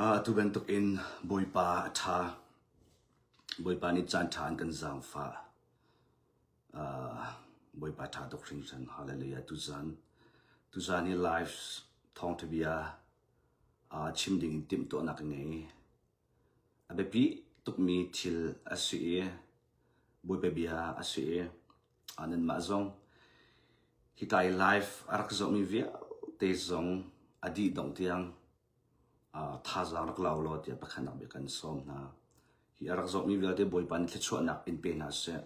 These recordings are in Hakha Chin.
Atu bantukin Bawipa a ṭha. Bawipa nih caan ṭha an kan zaangfah. Bawipa ṭha tuk hringhran. Hallelujah. Tuzan, tuzan hi live thawngṭha bia chim ding in timhtuahnak ka ngei. A biapi tukmi thil a si i Bawipa bia a si i nanmah zong hika i live a rak zohmi vialte zong a dih dongh tiang thazaang rak la ulaw tiah pakhatnak bik kan sawm hna. Hi a rak zawtmi vialte Bawipa nih thluachuahnak in pe hna seh.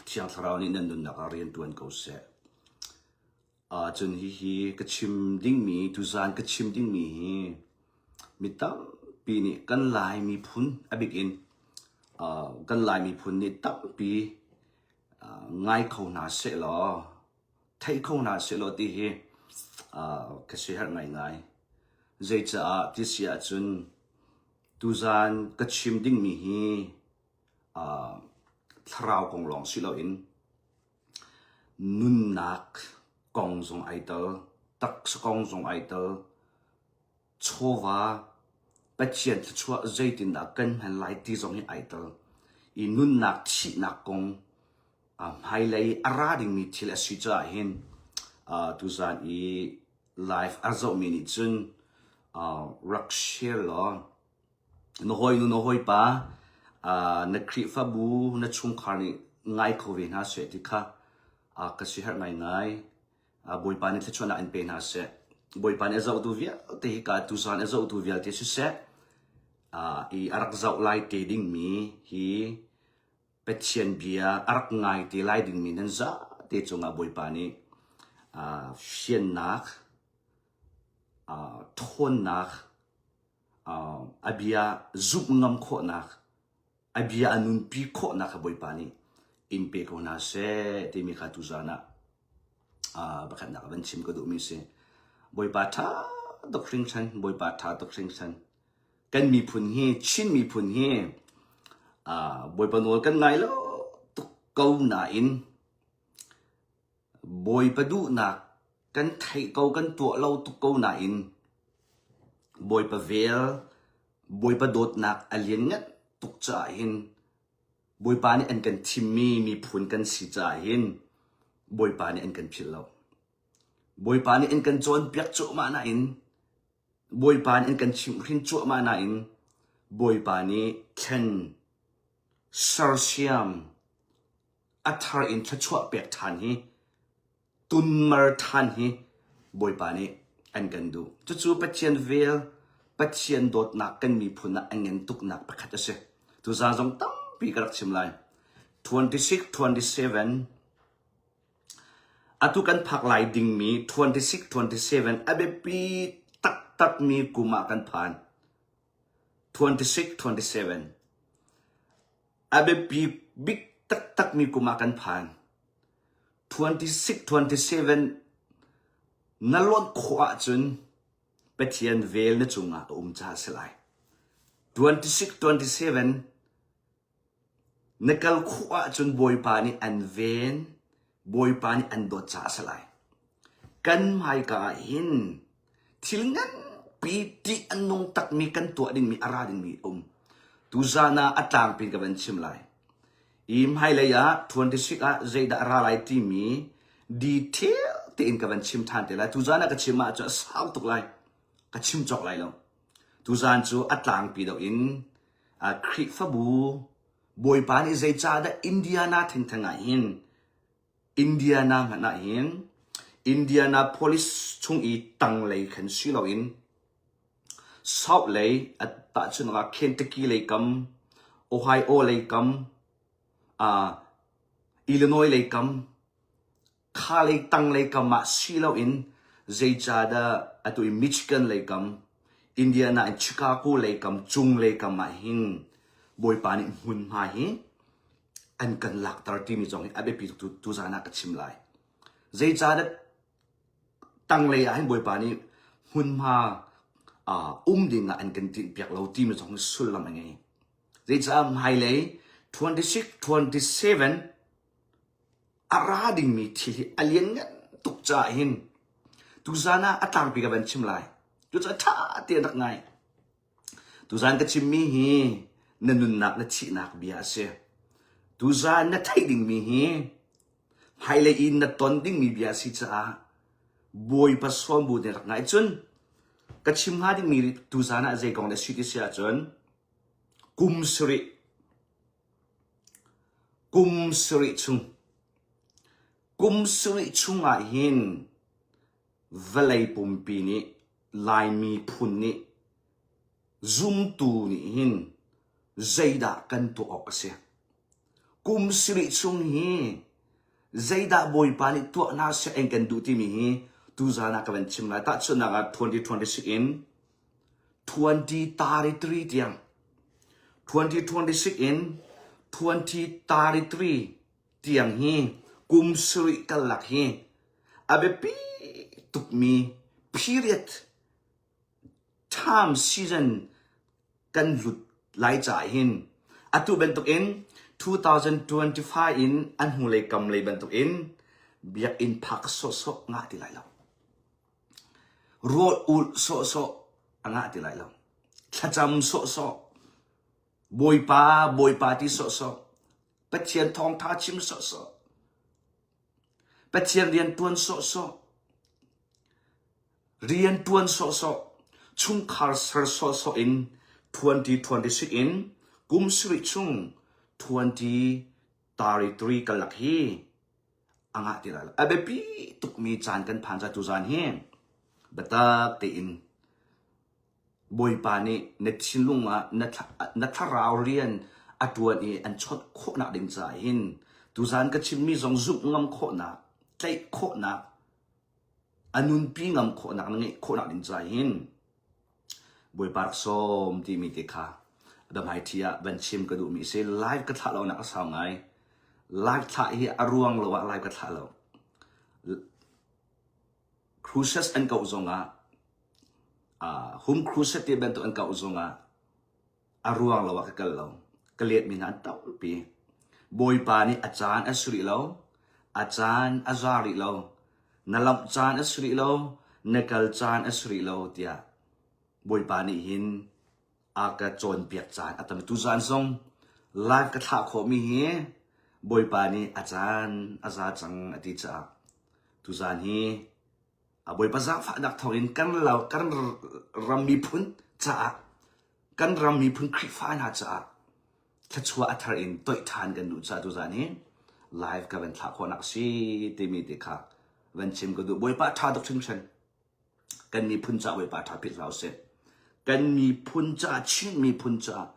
Thiang Thlarau nih nan nunnak ah rian ṭuan ko seh. Uh, cun hihi ka chim dingmi, tuzaan ka chim dingmi hi mi tampi nih kan Lai miphun a bik in uh, kan Lai miphun nih tampi uh, ngai kho hna seh law thei kho hna sehlaw ti hi ka siaherh ngaingai. Zeicaah ti si ahcun tuzaan ka chim dingmi hi thlarau kong lawng si loin nunnak kong zong ai tel, taksa kong zong ai tel, chawva Pathian thluachuah zeitindah kan hman lai ti zong hi ai tel. I nunnak thihnak kong hmailei a ra dingmi thil a si caah hin tuzaan i live a zohmi nih cun rak share law na hawinu na hawipa na Khrihfabu na chungkhar nih ngai kho ve hna seh ti kha ka siaherh ngaingai. Bawipa nih thluachuahnak in pe hna seh. Bawipa nih a zohtu vialte hi ka tuzaan a zohtu vialte siseh i a rak zoh lai te dingmi hi Pathian bia a rak ngai te lai dingmi nan zate cungah Bawipa nih fiannak, ṭhawnnak, a bia zumh ngam khawhnak, a bia a nunpi khawhnak kha Bawipa nih in pe ko hna seh timi kha tuzaan ah pakhatnak van chim ka duhmi si. Bawipa ṭha tuk hringhran, Bawipa ṭha tuk hringhran. Kan miphun hi, Chin miphun hi Bawipa nawl kan ngai lo tuk ko nain Bawipa duhnak kan theih ko, kan tuah lo tuk ko nain Bawipa vel, Bawipa dawtnak a lianngan tuk caah hin Bawipa nih an kan thimmi miphun kan si caah hin Bawipa nih an kan philh lo. Bawipa nih an kan cawnpiak cuahmah nain Bawipa nih an kan chimhhrin cuahmah nain Bawipa nih thlen, sersiam, a thar in thluachuah pek ṭhan hi tunmar ṭhan hi Bawipa nih an kan duh. Cucu Pathian vel, Pathian dawtnak kan miphun ah a ngen tuknak pakhat a si. Tuzaan zong tampi ka rak chim lai. 26, 27 Atu kan phak lai dingmi 26, 27 a biapi taktakmi kum ah kan phan. 26, 27 A biapi bik taktakmi kum ah kan phan. 26, 27 na lonh khawh ahcun Pathian vel na cungah a um caah a si lai. 26, 27 Na kal khawh ahcun Bawipa nih an ven, Bawipa nih an dawt caah a si lai. Kan hmaika ah hin thil nganpi ṭih a nung takmi kan tuah dingmi a ra dingmi a um. Tuzaan ah a tlangpi in ka van chim lai. I hmailei ah 26 ah zeidah a ra lai timi detail tein ka van chim ṭhan te lai. Tuzaan ah ka chim ahcun a sau tuk lai. Ka chim cawk lai lo. Tuzaan cu a tlangpi deuh in Khrihfabu Bawipa nih zeicahdah Indiana thengtheng ah hin Indiana hmanh ah hin Indianapolis chung i tanglei khan si loin South lei tahchunhnak ah Kentucky lei kam, Ohio lei kam, uh, Illinois lei kam, kha lei tanglei kam ah si loin zeicahdah atu i Michigan lei kam, Indiana in Chicago lei kam, cung lei kam ah hin Bawipa nih hmunhma hi an kan lakter timi zong hi a biapi tuk tuzaan ah ka chim lai. Zeicahdah tanglei ah hin Bawipa nih hmunhma uh, um ding ah an kan tinhpiak lo timi zong hi sullam a ngei. Zeicah hmailei 26, 27 a ra dingmi thil hi a lianngan tuk caah hin tuzaan ah a tlangpi ka van chim lai. Cucaah ṭha tein rak ngai. Tuzaan ka chimmi hi na nunnak na thihnak bia a si. Tuzaan na theih dingmi hi hmailei in na ton dingmi bia a si caah Bawipa sawm bu nih rak ngaih cun ka chim hnga dingmi tuzaan ah zei kong dah si ti si ahcun kum sarih kum sarih chung kum sarih chung ah hin vawlei pumpi nih Laimi phun nih zumtu nih hin zeidah kan tuah awk a si? Kum sarih chung hi zeidah Bawipa nih tuah hna seh an kan duh timi hi tuzaan ah ka van chim lai. Tahchunhnak ah 2026 in 2033 tiang 2026 in 2033 tiang hi kum sarih karlak hi a biapi tukmi period time season kan lut lai caah hin atu bantukin 2025 in an hnulei kam lei bantukin biakinn phak sawhsawh ngah ti lai lo. Rawl ulh sawhsawh a ngah ti lai lo. Thlacam sawhsawh, Bawipa, Bawipa ti sawhsawh, Pathian thawngtha chim sawhsawh, Pathian rian tuan sawhsawh, rian tuan sawhsawh, chungkhar ser sawhsawh in 2026 in kum sarih chung 2033 kalak hi a ngah ti lai lo. A biapi tukmi caan kan phan ca tuzaan hi biatak tein Bawipa nih na thinlung ah na thlarau rian a ṭuan i an chawnh khawhnak ding caah hin tuzaan ka chimmi zong zumh ngam khawhnak, tlaih khawhnak, a nunpi ngam khawhnak na ngeih khawhnak ding caah hin Bawipa rak sawm timi te kha biahmaiṭhi ah van chim ka duhmi a si. Live ka thlah lonak a sau ngai. Live thlah hi a ruang lo ah live ka thlah lo. Crusades an kauh zongah uh, home crusade te bantuk an kauh zongah a ruang lo ah ka kal lo. Ka let mi hna an tampi. Bawipa nih a caan a si rih lo. A caan a za rih lo. Na lamh caan a si rih lo. Na kal caan a si rih lo tiah Bawipa nih hin a ka cawnpiak caan a tam. Tuzaan zong live ka thlah khawhmi hi Bawipa nih a caan a za cang a ti caah tuzaan hi a Bawipa zaangfahnak thawngin kan lo kan ram miphun caah kan ram miphun Khrihfa hna caah thluachuah a thar in toih ṭhan kan duh caah tuzaan hi live ka van thlah khawhnak si timi te kha van chim ka duh. Bawipa ṭha tuk hringhran. Kan miphun caah Bawipa ṭha philh hlah usih. Kan miphun caah Chin miphun caah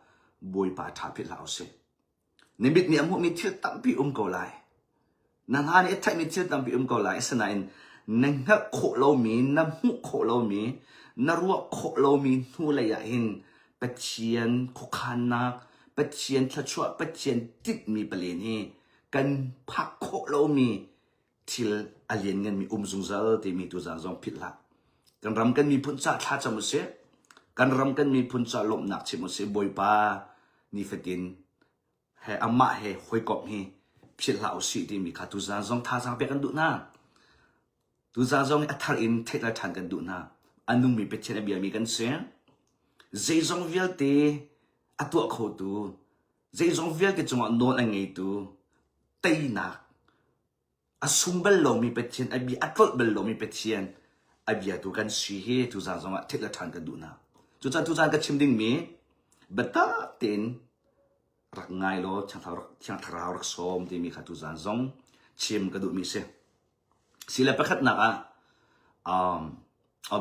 Bawipa ṭha philh hlah usih. Na mit nih a hmuhmi thil tampi um ko lai. Na hna nih a theihmi thil tampi um ko lai. Asinain na hngalh khawh lomi, na hmuh khawh lomi, na ruah khawh lomi hnulei ah hin Pathian khuakhannak, Pathian thluachuah, Pathian tinhmi palen hi kan phak khawh lomi thil a liannganmi um zungzal timi tuzaan zong philh hlah. Kan ram kan miphun ca thlacam usih. Kan ram kan miphun ca lawmhnak chim usih. Bawipa nifatin he amah he hawikomh hi philh hlah usih timi kha tuzaan zong thazaang pek kan duh hna. Tuzaan zong a thar in theihter ṭhan kan duh hna. A nungmi Pathian a biami kan si. Zeizong vialte a tuah khotu, zeizong vialte cungah nawl a ngeitu, teinak a sung bal lomi Pathian, a bia a tlolh bal lomi Pathian a biatu kan si hi tuzaan zongah theih le ṭhan kan duh hna. Cucaah tuzaan ka chim dingmi biatak tein rak ngai law Thiang Thlarau rak sawm timi kha tuzaan zong chim ka duhmi si. Sile pakhatnak ah um,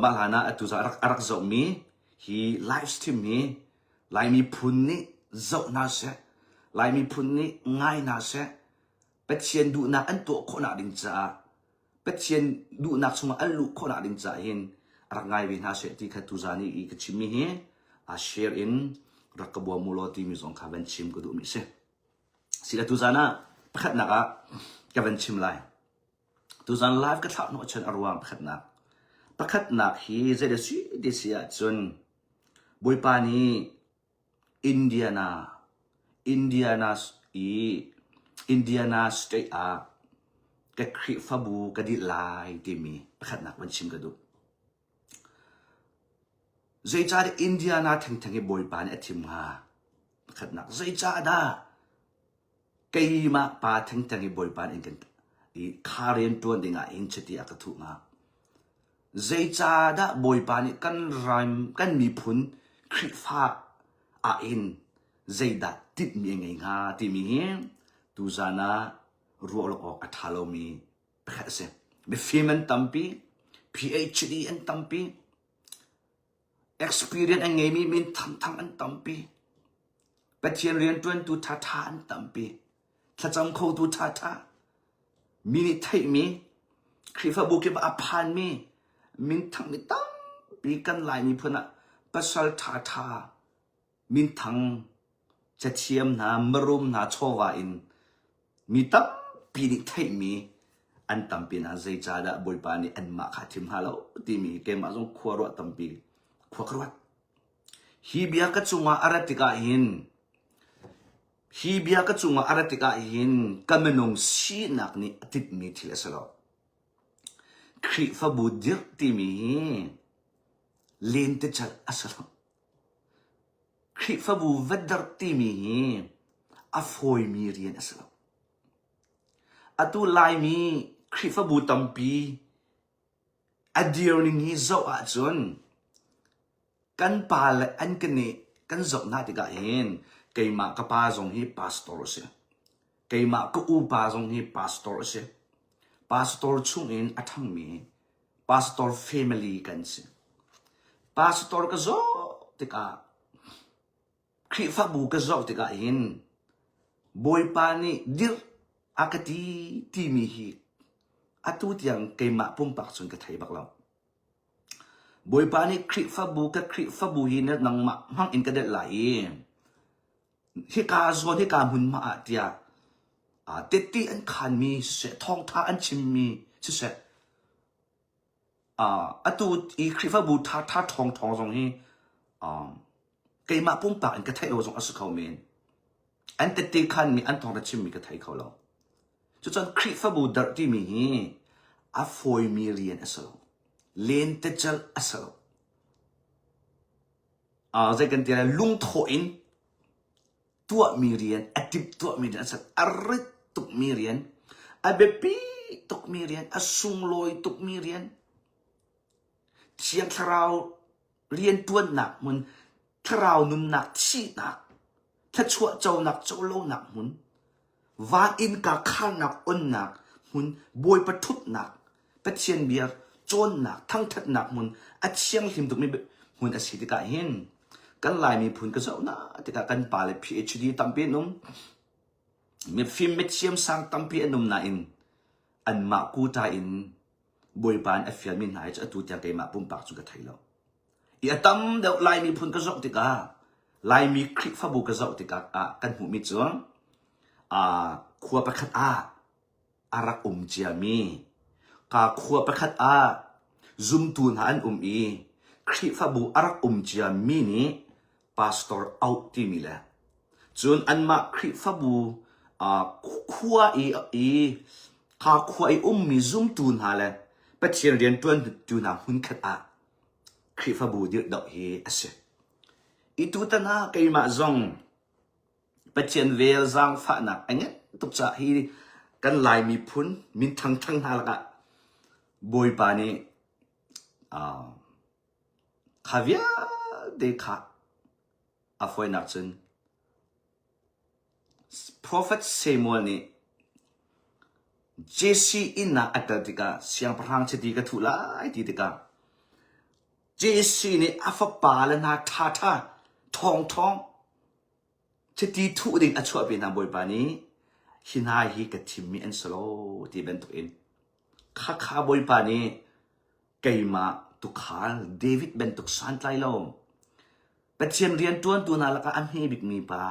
mah hlan ah atu a rak, a rak zohmi hi live stream hi Laimi phun nih zoh hna seh, Laimi phun nih ngai hna seh, Pathian duhnak an tuah khawhnak ding caah Pathian duhnak chungah an luh khawhnak ding caah hin rak ngai ve hna seh ti kha tuzaan i ka chimmi hi a share in rak ka bawm u law timi zong kha van chim ka duhmi si. Sila tuzaan ah pakhatnak ah ka van chim lai. Tuzaan live ka thlah hnawh chan a ruang pakhatnak. Pakhatnak hi zei da si ti si ahcun Bawipa nih Indiana Indiana i Indiana state ah ka Khrihfabu ka dirh lai timi pakhatnak van chim ka duh. Zeicahdah Indiana thengtheng hi Bawipa nih a thim hnga? Pakhatnak, zeicahdah keimah pa thengtheng hi Bawipa nih kan i kha rian ṭuan dingah hin chiti a ka thuh hnga? Zeicahdah Bawipa nih kan ram, kan miphun Khrihfa ah hin zeidah tinhmi a ngei hnga timi hi tuzan ah ruah lo awk a ṭha lomi pakhat a si. Mifim an tampi, PhD an tampi, Experience a ngeimi min thangthang an tampi. Pathian rianṭuantu ṭhaṭha an tampi. Thlacam khotu ṭhaṭha. Mi nih theihmi, Khrihfabu kip ah a phanmi, minthangmi tampi kan Lai miphun ah pasal ṭhaṭha minthang cathiam hna, mirum hna chawva in mi tampi nih theihmi an tampi hna. Zeicahdah Bawipa nih anmah kha a thim hna lo timi keimah zong khua ruah tampi khua ka ruat. Hi bia ka cungah a rat tikah hin hi bia ka cungah a rat tikah hin ka minung sinak nih a tinhmi thil a si lo. Khrihfabu dirh timi hi lentecelh a si lo. Khrihfabu va darh timi hi a fawimi rian a si lo. Atu Laimi Khrihfabu tampi a dirning hi zoh ahcun kan pa le an ka nih kan zoh hna tikah hin keimah ka pa zong hi pastor a si. Keimah ka upa zong hi pastor a si. Pastor chungin a ṭhangmi pastor family kan si. Pastor ka zoh tikah Khrihfabu ka zoh tikah hin Bawipa nih dirh a ka ti timi hi atu tiang keimah pumpak cun ka thei bak lo. Bawipa nih Khrihfabu ka Khrihfabu hi na nangmah hmang in ka delh lai i hika zawn hika hmunhma ah tiah tette an khanmi siseh thawngtha an chimmi siseh atu i Khrihfabu ṭhaṭha ṭhawngṭhawng zong hi keimah pumpak in ka theih lo zong a si kho men. An tette khanmi an thawngṭha chimmi ka thei kho lo. Cucun Khrihfabu darh timi hi a fawimi rian a si lo. Lentecelh a si lo. Zei kan ti lai lungthawh in tuahmi rian, a timhtuahmi rian a si. A rit tukmi rian, a biapi tukmi rian, a sunglawi tukmi rian. Thiang Thlarau rianṭuannak hmun, thlarau nunnak thihnak, thluachuah conak colonak hmun, van innka kharnak onnak hmun, Bawipa ṭhutnak, Pathian bia cawnnak, thangṭhatnak hmun, a thianghlim tukmi hmun a si tikah hin kan Lai miphun ka zoh na tikah kan pale PhD tampi an um, mifim mithiam sang tampi an um nain anmah kuta in Bawipa in a fialmi hna hi cu atu tiang keimah pumpak cu ka thei lo. I a tam deuh Lai miphun ka zoh tikah Laimi Khrihfabu ka zoh tikah ah kan hmuhmi cu khua pakhat ah a rak um ciami ka khua pakhat ah zumtu hna an um i Khrihfabu a rak um ciami nih pastor auh timi le cun anmah Khrihfabu khua i i kha khua i ummi zumtu hna le Pathian rianṭuantu hna hmunkhat ah Khrihfabu dirh doh hi a si. I tutan ah keimah zong Pathian vel zaangfahnak a ngeih tuk caah hi kan Lai miphun min thangthang hna lakah Bawipa nih uh, kha vialte kha a fawinak cun Profet Samuel nih Jesse inn ah a kal tikah siangpahrang chiti ka thuh lai ti tikah Jesse nih a fapale hna ṭhaṭha ṭhawngṭhawng chiti thuh ding a chuahpi hna Bawipa nih hi hna hi ka thimmi an si lo ti bantukin khakha Bawipa nih keimah tuukhal David bantuk santlai lo Pathian rianṭuantu hna lakah a hme bikmi pa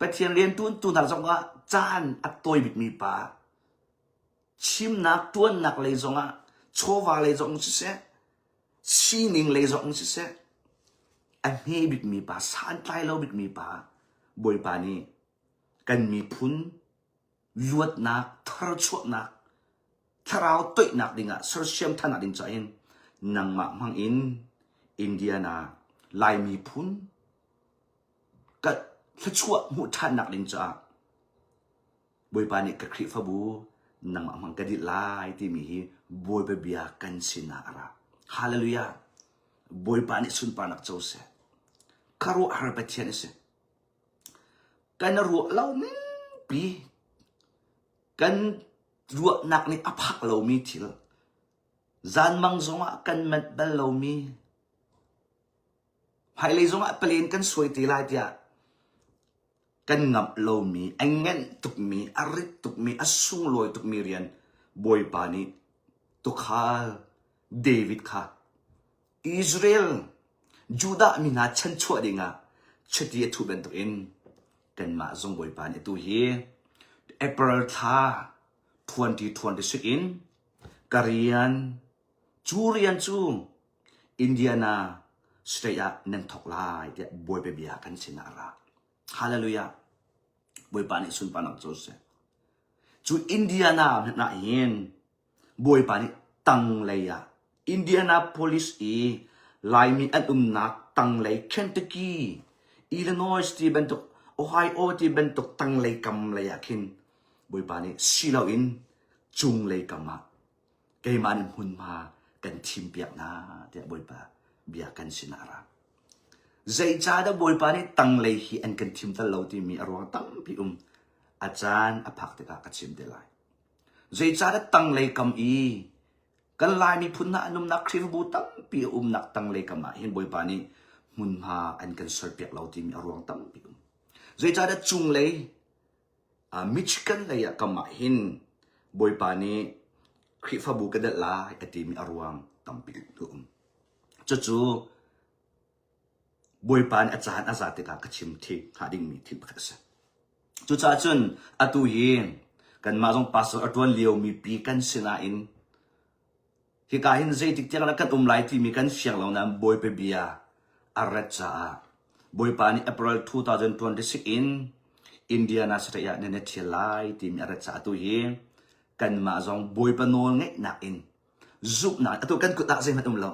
Pathian rianṭuantu hna zongah caan a tawi bikmi pa chimnak ṭuannak lei zongah chawva lei zong siseh sining lei zong siseh a hme bikmi pa santlai lo bikmi pa Bawipa nih kan miphun luatnak tharchuahnak thlarau toihnak dingah sersiam thannak ding caah hin nangmah hmang in. Indiana Lai miphun ka thluachuah hmuh ṭhannak ding caah Bawipa nih ka Khrihfabu nangmah hmang ka dih lai timi hi Bawipa bia kan sinah a ra. Hallelujah! Bawipa nih sunparnak co seh. Khuaruahhar Pathian a si. Kan ruah lo ning pi kan ruahnak nih a phak lomi thil zanmang zongah kan manh bal lomi hmailei zongah palen kan suai te lai tiah kan ngamh lomi a ngenh tukmi a rit tukmi a sunglawi tukmi rian Bawipa nih tuukhal David kha Israel Judah mi hna chanchuah dingah chiti a thuh bantukin kanmah zong Bawipa nih atu hi April thla 2026 in ka rian cu rian cu Indiana state ah nan thawk lai tiah Bawipa bia kan sinah a ra. Hallelujah. Bawipa nih sunparnak co seh. Cu Indiana hmanh ah hin Bawipa nih tanglei ah Indianapolis i Laimi an umnak tanglei Kentucky, Illinois ti bantuk Ohio ti bantuk tanglei kam lei ah khin Bawipa nih si loin cunglei kam ah keimah nih hmunhma kan thimpiak hna tiah Bawipa bia kan sinah a ra. Zeicahdah Bawipa nih tanglei hi an kan thim tal lo timi a ruang tampi um. A caan a phak tikah ka chim te lai. Zeicahdah tanglei kam i kan Lai miphun hna an umnak Khrihfabu tampi a umnak tanglei kam ah hin Bawipa nih hmunhma an kan serpiak lo timi a ruang tampi um. Zeicahdah cunglei Michigan lei ah kam ah hin Bawipa nih Khrihfabu ka delh lai a timi a ruang tampi a um. Cucu Bawipa nih a caan a zat tikah ka chim thih hnga dingmi thil pakhat a si. Cucaah cun atu hi kanmah zong pastor a ṭuan liomi pi kan si nain hika hin zeitik tiang dah kan um lai timi kan fiang lo nain Bawipa bia a rat caah Bawipa nih April 2026 in Indiana state ah nan i ṭhial lai timi a rat caah atu hi kanmah zong Bawipa nawl ngeihnak in zumhnak atu kan kut ah zeihmanh um lo.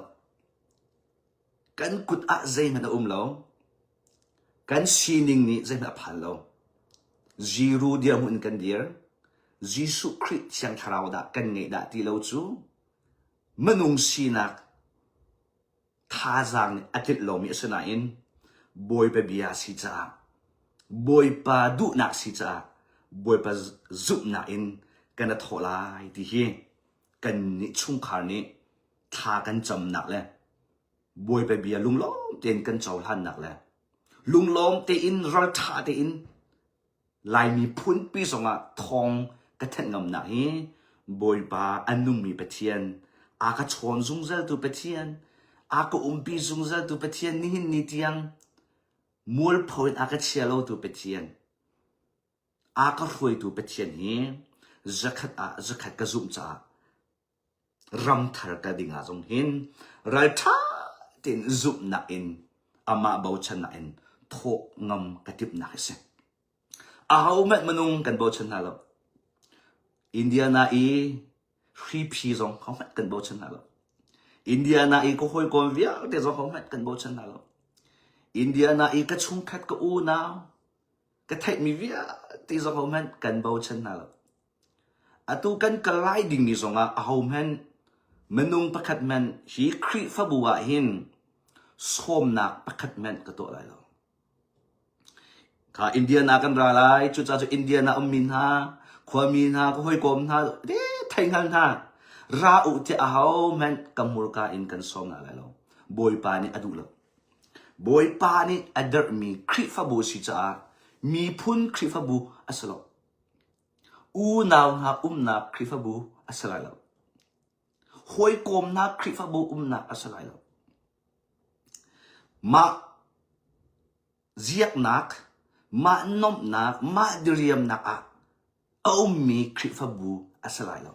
Kan kut ah zeihmanh a um lo. Kan sining nih zeihmanh a phan lo. Zero dirhmun in kan dir. Jesuh Khrih Thiang Thlarau dah kan ngeih dah ti lo cu minung sinak thazaang nih a tlinh lomi a si nain Bawipa bia si caah Bawipa duhnak si caah Bawipa zumhnak in kan i thawh lai ti hi kannih chungkhar nih thla kan camnak le Bawipa bia lunglawm tein kan cohlannak le lunglawm tein ralṭha tein Laimi phunpi zongah thawng ka thanh ngamnak hi Bawipa a nungmi Pathian a ka chawn zungzaltu Pathian a ka umpi zungzaltu Pathian nihin ni tiang mualpho in a ka chia lotu Pathian a ka hruaitu Pathian hi zakhat ah zakhat ka zumh caah ramthar ka ding ah zong hin ralṭha tein zumhnak in amah bochannak in thawh ngam ka timhnak a si. Ahohmanh minung kan bochan hna lo. Indiana i hriphi zong hohmanh kan bochan hna lo. Indiana i ka hawikom vialte zong hohmanh kan bochan hna lo. Indiana i ka chungkhat ka unau ka theihmi vialte zong hohmanh kan bochan hna lo. Atu kan kal lai dingmi zongah ahohmanh minung pakhat hmanh hi Khrihfabu ah hin sawmnak pakhat hmanh ka tuah lai lo. Kha Indian ah kan ra lai, cucaah cu Indian ah ummi hna, khuami hna, ka hawikom hna, thei hngal hna, ra u tiah ahohmanh ka hmurka in kan sawm hna lai lo. Bawipa nih a duh lo. Bawipa nih a derhmi Khrihfabu si caah miphun Khrihfabu a si lo. Unau hna umnak Khrihfabu a si lai lo. Hawikomnak Khrihfabu umnak a si lai lo. Mah ziaknak, mah nuamhnak, mah diriamnak ah a ummi Khrihfabu a si lai lo.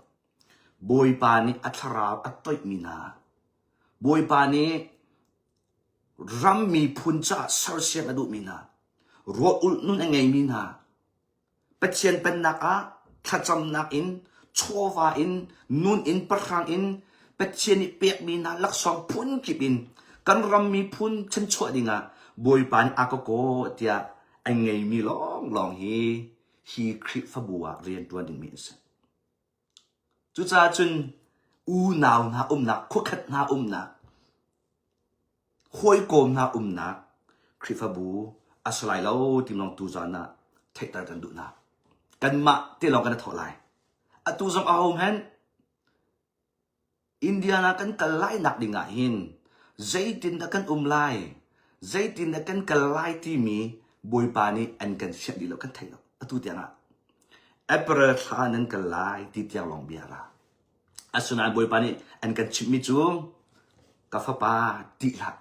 Bawipa nih a thlarau a toihmi hna, Bawipa nih ram miphun caah sersiam a duhmi hna, ruah ulh nun a ngeimi hna, Pathian pennak ah thlacamnak in, chawva in, nun in, pahrang in, Pathian nih pekmi hna laksawng phunkip in. Kan ram miphun chanchuah dingah Bawipa nih a ka kawh tiah an ngeimi lawnglawng hi hi Khrihfabu ah rianṭuan dingmi an si. Cucaah cun unau hna umnak, khuakhat hna umnak, hawikom hna umnak Khrihfabu a si lai lo ti lawng tuzaan ah theihter kan duh hna. Kanmah te lawng kan i thawh lai. Atu zong aho hmanh Indiana kan kal lai nak ding ah hin zeitindah kan um lai, zeitindah kan kal lai timi Bawipa nih an kan fianh dih lo, kan thei lo atu tiang ah. April thla nan kal lai ti tiang lawng bia ra. Asinain Bawipa nih an kan chimhmi cu ka fapa tih hlah,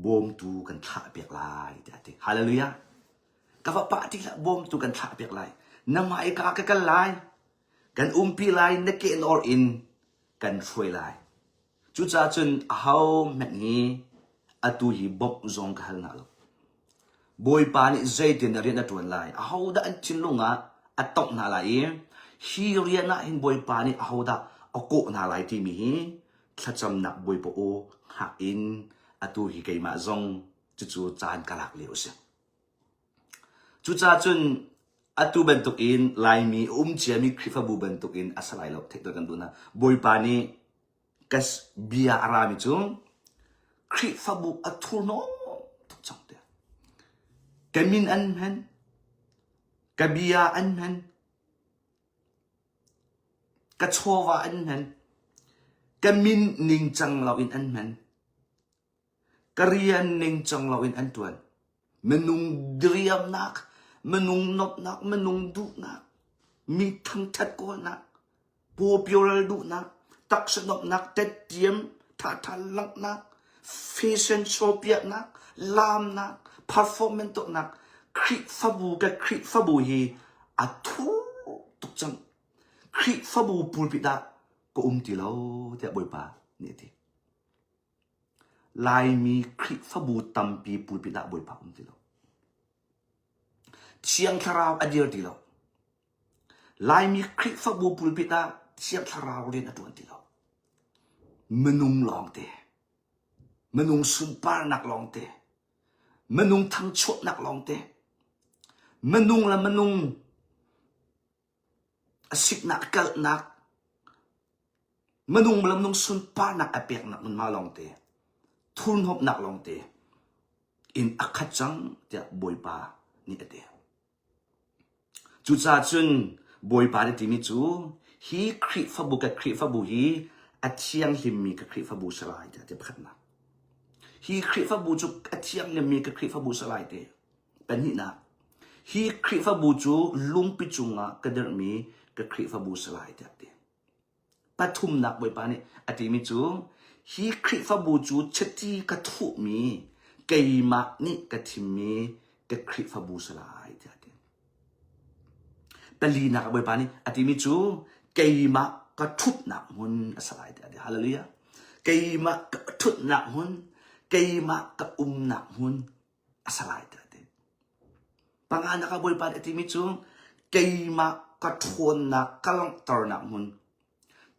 bawmtu kan thlah piak lai tiah a ti. Hallelujah. Ka fapa tih hlah, bawmtu kan thlah piak lai. Na hmaika ka kal lai. Kan umpi lai, na kehnawr in kan hruai lai. Cucaah cun ahohmanh hi atu hi bawmh zong ka hal hna lo. Bawipa nih zeitin dah rian a ṭuan lai, ahodah an thinlung ah a tongh hna lai i hi rian ah hin Bawipa nih ahodah a kawh hna lai timi hi thlacamnak Bawipa aw hngak in atu hi keimah zong cucu caan ka lak lio a si. Cucaah cun atu bantukin Laimi a um ciami Khrihfabu bantukin a si lai lo theihter kan duh hna. Bawipa nih ka bia a rami cu Khrihfabu a thurhnawm tuk cang tiah. Ka min an hman, ka bia an hman, ka chawva an hman, ka min ningcang loin an hman. Ka rian ningcang loin an ṭuan. Minung diriamnak, minung nuamhnak, minung duhnak, mi thangṭhat kawlnak, pawpiral duhnak, taksa nuamhnak, tettiam, thatha langhnak, fashion show piahnak, laamnak, performance tuahnak, Khrihfabu ka Khrihfabu hi a thur tuk cang. Khrihfabu pulpit ah ka um ti lo tiah Bawipa nih a ti. Laimi Khrihfabu tampi pulpit ah Bawipa um ti lo. Thiang Thlarau a dir ti lo. Laimi Khrihfabu pulpit ah Thiang Thlarau rian a ṭuan ti lo. Minung lawngte, minung sunparnak lawngte, minung thangchuahnak lawngte, minung le minung a siknak kalhnak minung le minung sunparnak a peknak hmunhma lawngte thurhnawmhnak lawngte in a khat cang tiah Bawipa nih a ti. Cucaah cun Bawipa nih timi cu hi Khrihfabu ka Khrihfabu hi a thianghlimmi ka Khrihfabu si lai tiah a ti pakhatnak. Hi Khrihfabu cu a thianghlimmi ka Khrihfabu si lai ti. Pahnihnak, hi Khrihfabu cu lungpi cungah ka dirhmi ka Khrihfabu si lai tiah a ti. Pathumnak Bawipa nih a timi cu hi Khrihfabu cu chiti ka thuhmi keimah nih ka thimmi ka Khrihfabu si lai tiah a ti. Palinak Bawipa nih a timi cu keimah ka ṭhutnak hmun a si lai tiah a ti. Hallelujah. Keimah ka ṭhutnak hmun, keimah ka umnak hmun a si lai tiah a ti. Panganak ah Bawipa nih a timi cu keimah ka ṭhawnnak ka langhternak hmun,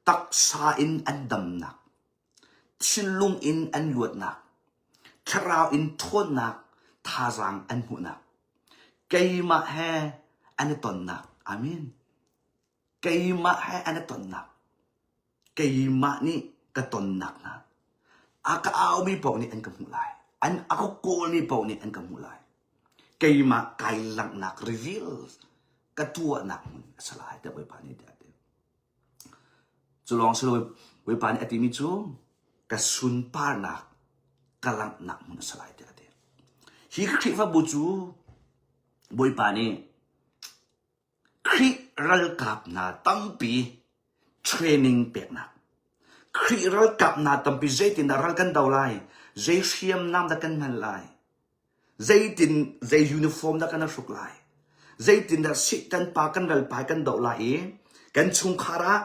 taksa in an damnak, thinlung in an luatnak, thlarau in ṭhawnnak thazaang an hmuhnak, keimah he an i tonnak. Amen. Keimah he an i tonnak. Keimah nih ka tonnak hna. A ka aumi paoh nih an ka hmuh lai. An a ka kawlmi paoh nih an ka hmuh lai. Keimah kai langhnak reveal ka tuahnak hmun a si lai tiah Bawipa nih a ti. Cu lawng si lo Bawipa nih a timi cu ka sunparnak ka langhnak hmun a si lai tiah a ti. Hi Khrihfabu cu Bawipa nih Khrih ralkap hna tampi training peknak. Khrih ralkap hna tampi zeitindah ral kan do lai, zei hriamnam dah kan hman lai, zeitin zei uniform dah kan hruk lai, zeitindah Satan pa kan ralpa kan doh lai i kan chungkhar ah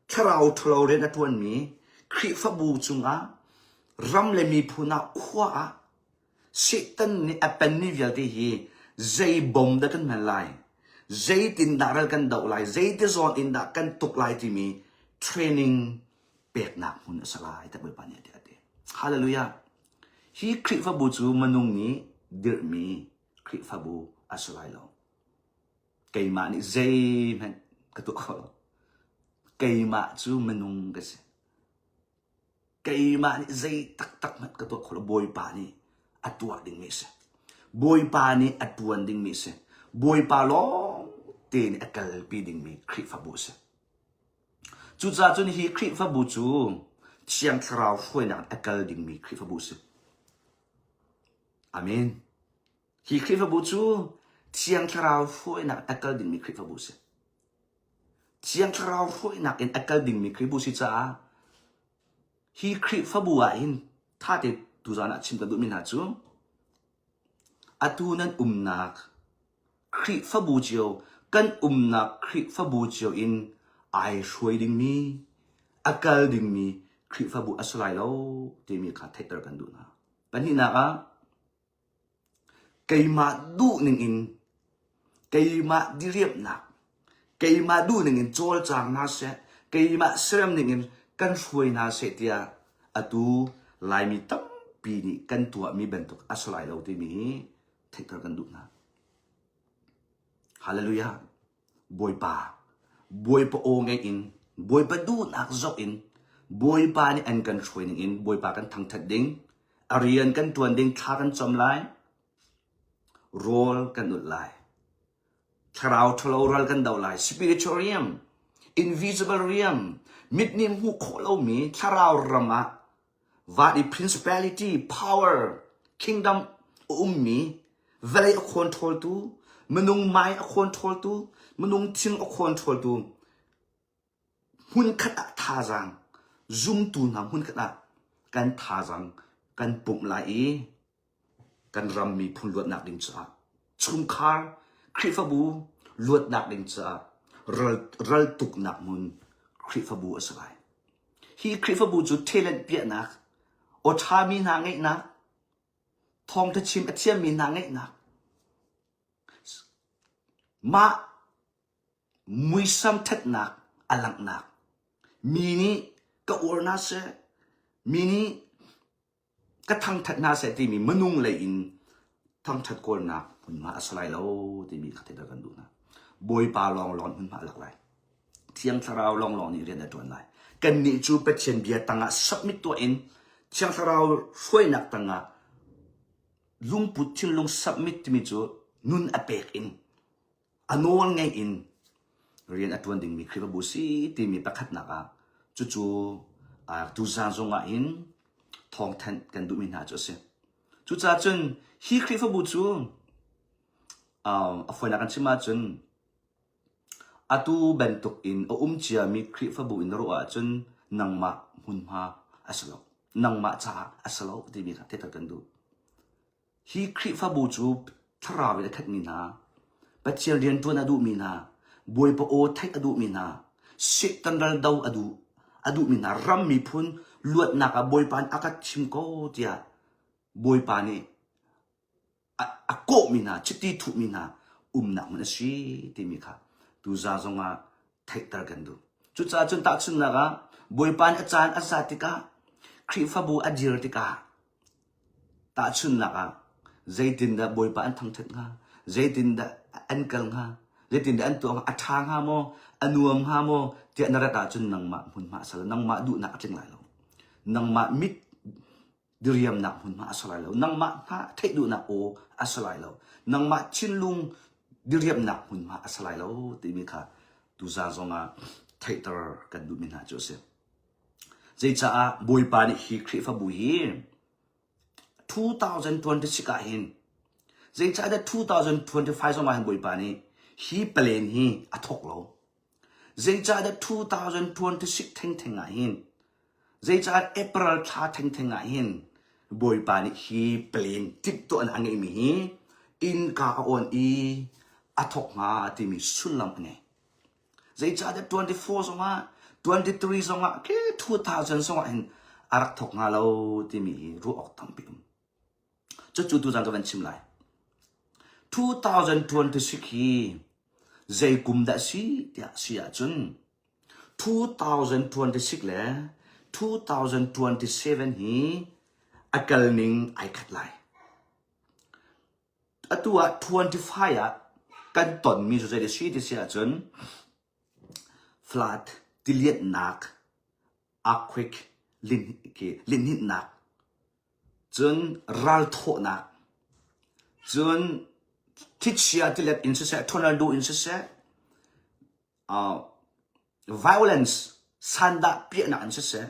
thlarau ṭhalo rian a ṭuanmi Khrihfabu cungah ram le miphun ah khua ah Satan nih a penmi vialte hi zei bom dah kan hman lai, zeitindah ral kan doh lai, zeiti zawn in dah kan tuk lai timi training peknak hmun a si lai, tiah Bawipa nih a ti. Hallelujah. Hi Khrihfabu cu minung nih dirhmi Khrihfabu a si lai lo. Keimah nih zeihmanh ka tuah kho lo. Keimah cu minung ka si. Keimah nih zei taktak hmanh ka tuah kho lo. Bawipa nih a tuah dingmi a si. Bawipa nih a ṭuan dingmi a si. Bawipa lawng te nih a kalpi dingmi Khrihfabu a si. Cucaah cun hi Khrihfabu cu Thiang Thlarau hruainak in a kal dingmi Khrihfabu a si. Amen. Hi Khrihfabu cu Thiang Thlarau hruainak in a kal dingmi Khrihfabu a si. Thiang Thlarau hruainak in a kal dingmi Khrihfabu si caah hi Khrihfabu ah hin tha te tuzaan ah chim ka duhmi hna cu atu nan umnak Khrihfabu cio kan umnak Khrihfabu cio in ai hruai dingmi a kal dingmi Khrihfabu a si lai lo timi kha theihter kan duh hna. Pahnihnak ah Keimah duhning in, keimah diriamhnak, keimah duhning in cawlcang hna seh, keimah serem ning in kan hruai hna seh tiah atu Laimi tampi nih kan tuahmi bantuk a si lai lo timi hi theihter kan duh hna. Hallelujah. Bawipa, Bawipa aw ngaih in, Bawipa duhnak zoh in, Bawipa nih an kan hruai ning in Bawipa kan thangthat ding, a rian kan tuan ding thla kan cam lai, rawl kan ulh lai. Thlarau ṭhalo ral kan do lai. Spiritual realm, invisible realm, mit nih hmuh khawh lomi thlarau ram ah Van i principality, power, kingdom a ummi, vawlei a controltu, minung mai a controltu, minung thing a controltu, hmunkhat ah thazaang, zumtu hna hmunkhat ah kan thazaang kan pumh lai i kan ram miphun luatnak ding caah chungkhar Khrihfabu luatnak ding caah ral, raltuknak hmun Khrihfabu a si lai. Hi Khrihfabu cu talent piahnak, aw ṭhami hna ngeihnak, thawngṭha chim a thiammi hna ngeihnak, mah muisam ṭhatnak a langhnak, mi nih ka uar hna seh, mi nih ka thangṭhat hna seh timi minung lei in thangṭhat kawlnak hmunhma a si lai lo timi kha theihter kan duh hna. Bawipa lawnglawng hmunhma a lak lai. Thiang Thlarau lawnglawng nih rian a ṭuan lai. Kannih cu Pathian bia tangah submit tuah in Thiang Thlarau hruainak tangah lungput thinlung submit timi cu nun a pek in a nawl ngeih in rian a ṭuan dingmi Khrihfabu si timi pakhatnak ah cucu tuzaan zong ah hin thawngthanh kan duhmi hna cu a si. Cucaah cun hi Khrihfabu cu a fawinak kan chim ahcun atu bantuk in a um ciami Khrihfabu in na ruah ahcun nangmah hmunhma a si lo. Nangmah caah a si lo timi kha theihter kan duh. Hi Khrihfabu cu thlarau in a khatmi hna, Pathian rianṭuan a duhmi hna, Bawipa aw theih a duhmi hna, Satan ral do a duh a duhmi hna ram miphun luatnak ah Bawipa nih a ka thim ko tiah Bawipa nih a, a kawhmi hna, chiti thuhmi hna umnak hmun a si timi kha tuzaa zongah theihter kan duh. Cucaah cun tahchunhnak ah Bawipa nih a caan a zat tikah Khrihfabu a dir tikah Tahchunhnak ah, zeitindah Bawipa an thangṭhat hnga? Zeitindah an kal hnga? Zeitindah an tuah hnga? A ṭha hnga maw? A nuam hnga maw? Tiah na rat ahcun nangmah hmunhma a si lo. Nangmah duhnak a tling lai lo. Nangmah mit diriamnak hmunhma a si lai lo. Nangmah hna theih duhnak aw a si lai lo. Nangmah thinlung diriamnak hmunhma a si lai lo timi kha tuzaan zongah theihter kan duhmi hna cu a si. Zeicaah Bawipa nih hi Khrihfabu hi 2026 ah hin zeicahdah 2025 zong ah hin Bawipa nih hi plan hi a thawk lo. Zeicahdah 2026 thengtheng ah hin zeicah April thla thengtheng ah hin Bawipa nih hi plan timhtuahnak a ngeihmi hi innka a on i a thawk hnga timi sullam a ngei. Zeicahtiah 24 zongah, 23 zongah, ke 2000 zongah hin a rak thawk hnga lo timi hi ruah awk tampi um. Cucu tuzan ka van chim lai. 2026 hi zei kum dah si tiah si ahcun 2026 le 2027 hi A kal ning ai khat lai. Atu ah 25 ah kan tonmi cu zei si ti si ahcun flood tilianhnak earthquake linhinhnak cun ralthawhnak cun thlichia tilet in siseh tornado in siseh uh, violence sandah piahnak in siseh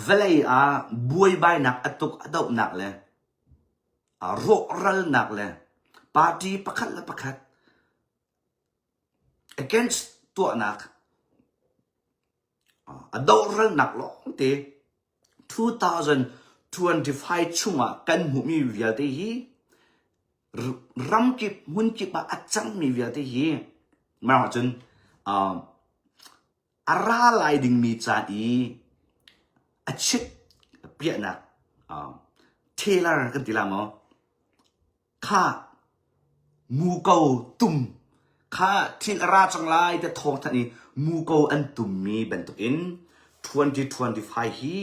vawlei ah buaibainak a tuk a dohnak le rawhralnak le party pakhat le pakhat against tuahnak a dohralnak lawngte 2025 chungah kan hmuhmi vialte hi ramkip hmunkip ah a cangmi vialte hi mah cun a ra lai dingmi caan i a chit piahnak Taylor kan ti la maw Kha muko tum kha thil a ra cang lai ti thawngthanh i muko an tummi bantukin 2025 hi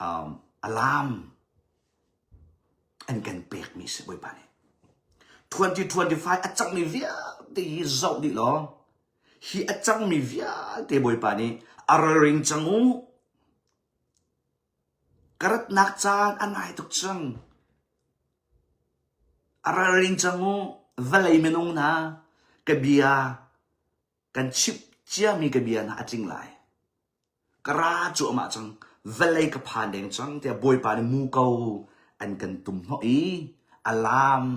um, alarm an kan pekmi si Bawipa nih. 2025 a cangmi vialte hi zoh dih law hi a cangmi vialte Bawipa nih a ralring cang u Ka ratnak caan a nai tuk cang. A ralring cang u, vawlei minung hna, ka bia kan chimh ciami ka bia hna a tling lai. Ka ra cuahmah cang, vawlei ka phan deng cang tiah Bawipa nih muko an kan tum hnawh i alarm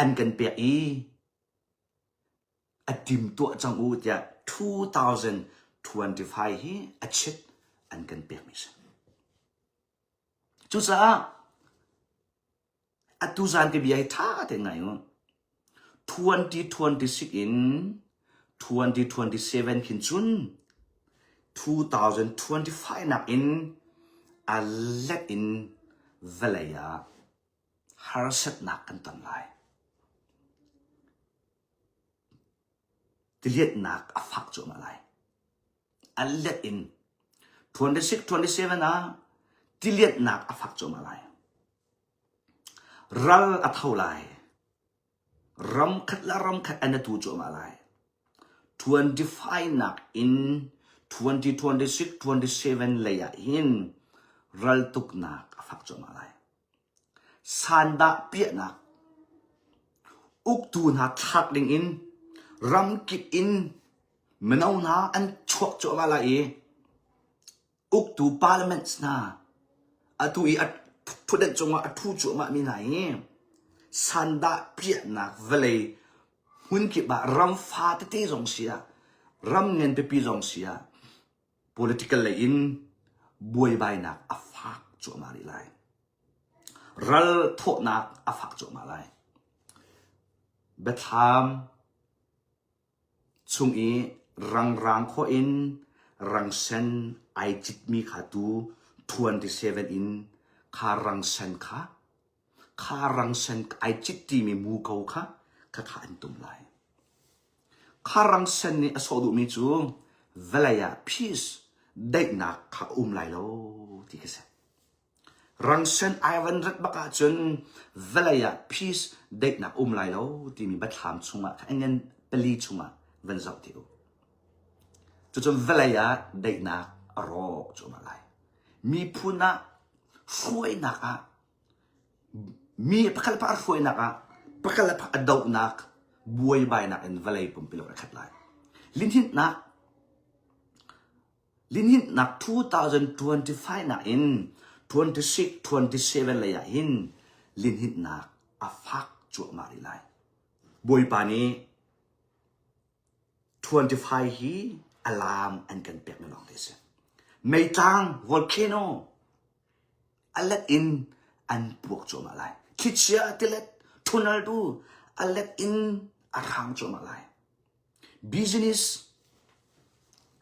an kan pek i a timtuah cang u tiah 2025 hi a chit an kan pekmi si. Cucaah atu zan ka bia hi ṭha tein ngai u. 2026 in 2027 khin cun 2025 nakin a let in vawlei ah harsatnak kan ton lai. Tilianhnak a fak cuahmah lai. A let in 26, 27 ah tilianhnak a fak cuahmah lai. Ral a tho lai. Ram khat le ram khat an i tu cuahmah lai. 25 nak in 2026, 27 lei ah hin raltuknak a fak cuahmah lai. Sandah piahnak uktu hna thlak dingin ramkip in mino hna an chuak cuahmah lai i uktu parliament hna atu i a ṭhutdenh cungah a ṭhu cuahmahmi hna hi sandah piahnak vawlei hmunkip ah ram fa tete zong si ah ram ngan pipi zong si ah Political lei in buaibainak a fak cuahmah rih lai. Ral thawhnak a fak cuahmah lai. Biathlam chung i rangrang khawh in rangsen ai citmi kha tu 27 in kha rangsen kha kha rangsen ai cit timi muko kha kha kha an tum lai. Kha rangsen nih a sawh duhmi cu vawlei ah peace daihnak kha a um lai lo ti khi si. Rangsen ai van rat bak ahcun vawlei ah peace daihnak um lai lo timi biathlam chungah kha ngan pali chungah van zoh ti u. Cucun vawlei ah daihnak a rawk cuahmah lai. Miphun ah hruainak ah Mi pakhat le pakhat hruainak ah pakhat le pakhat a dohnak buaibainak in vawlei pumpi lawng a khat lai. Linhinhnak Linhinhnak 2025 nak in 26 27 lei ah hin linhinhnak a fak cuahmah rih lai. Bawipa nih 25 hi alarm an kan pekmi lawng te a si. Meitlang volcano a let in an puak cuahmah lai. Thlichia tilet tornado a let in a hrang cuahmah lai. Business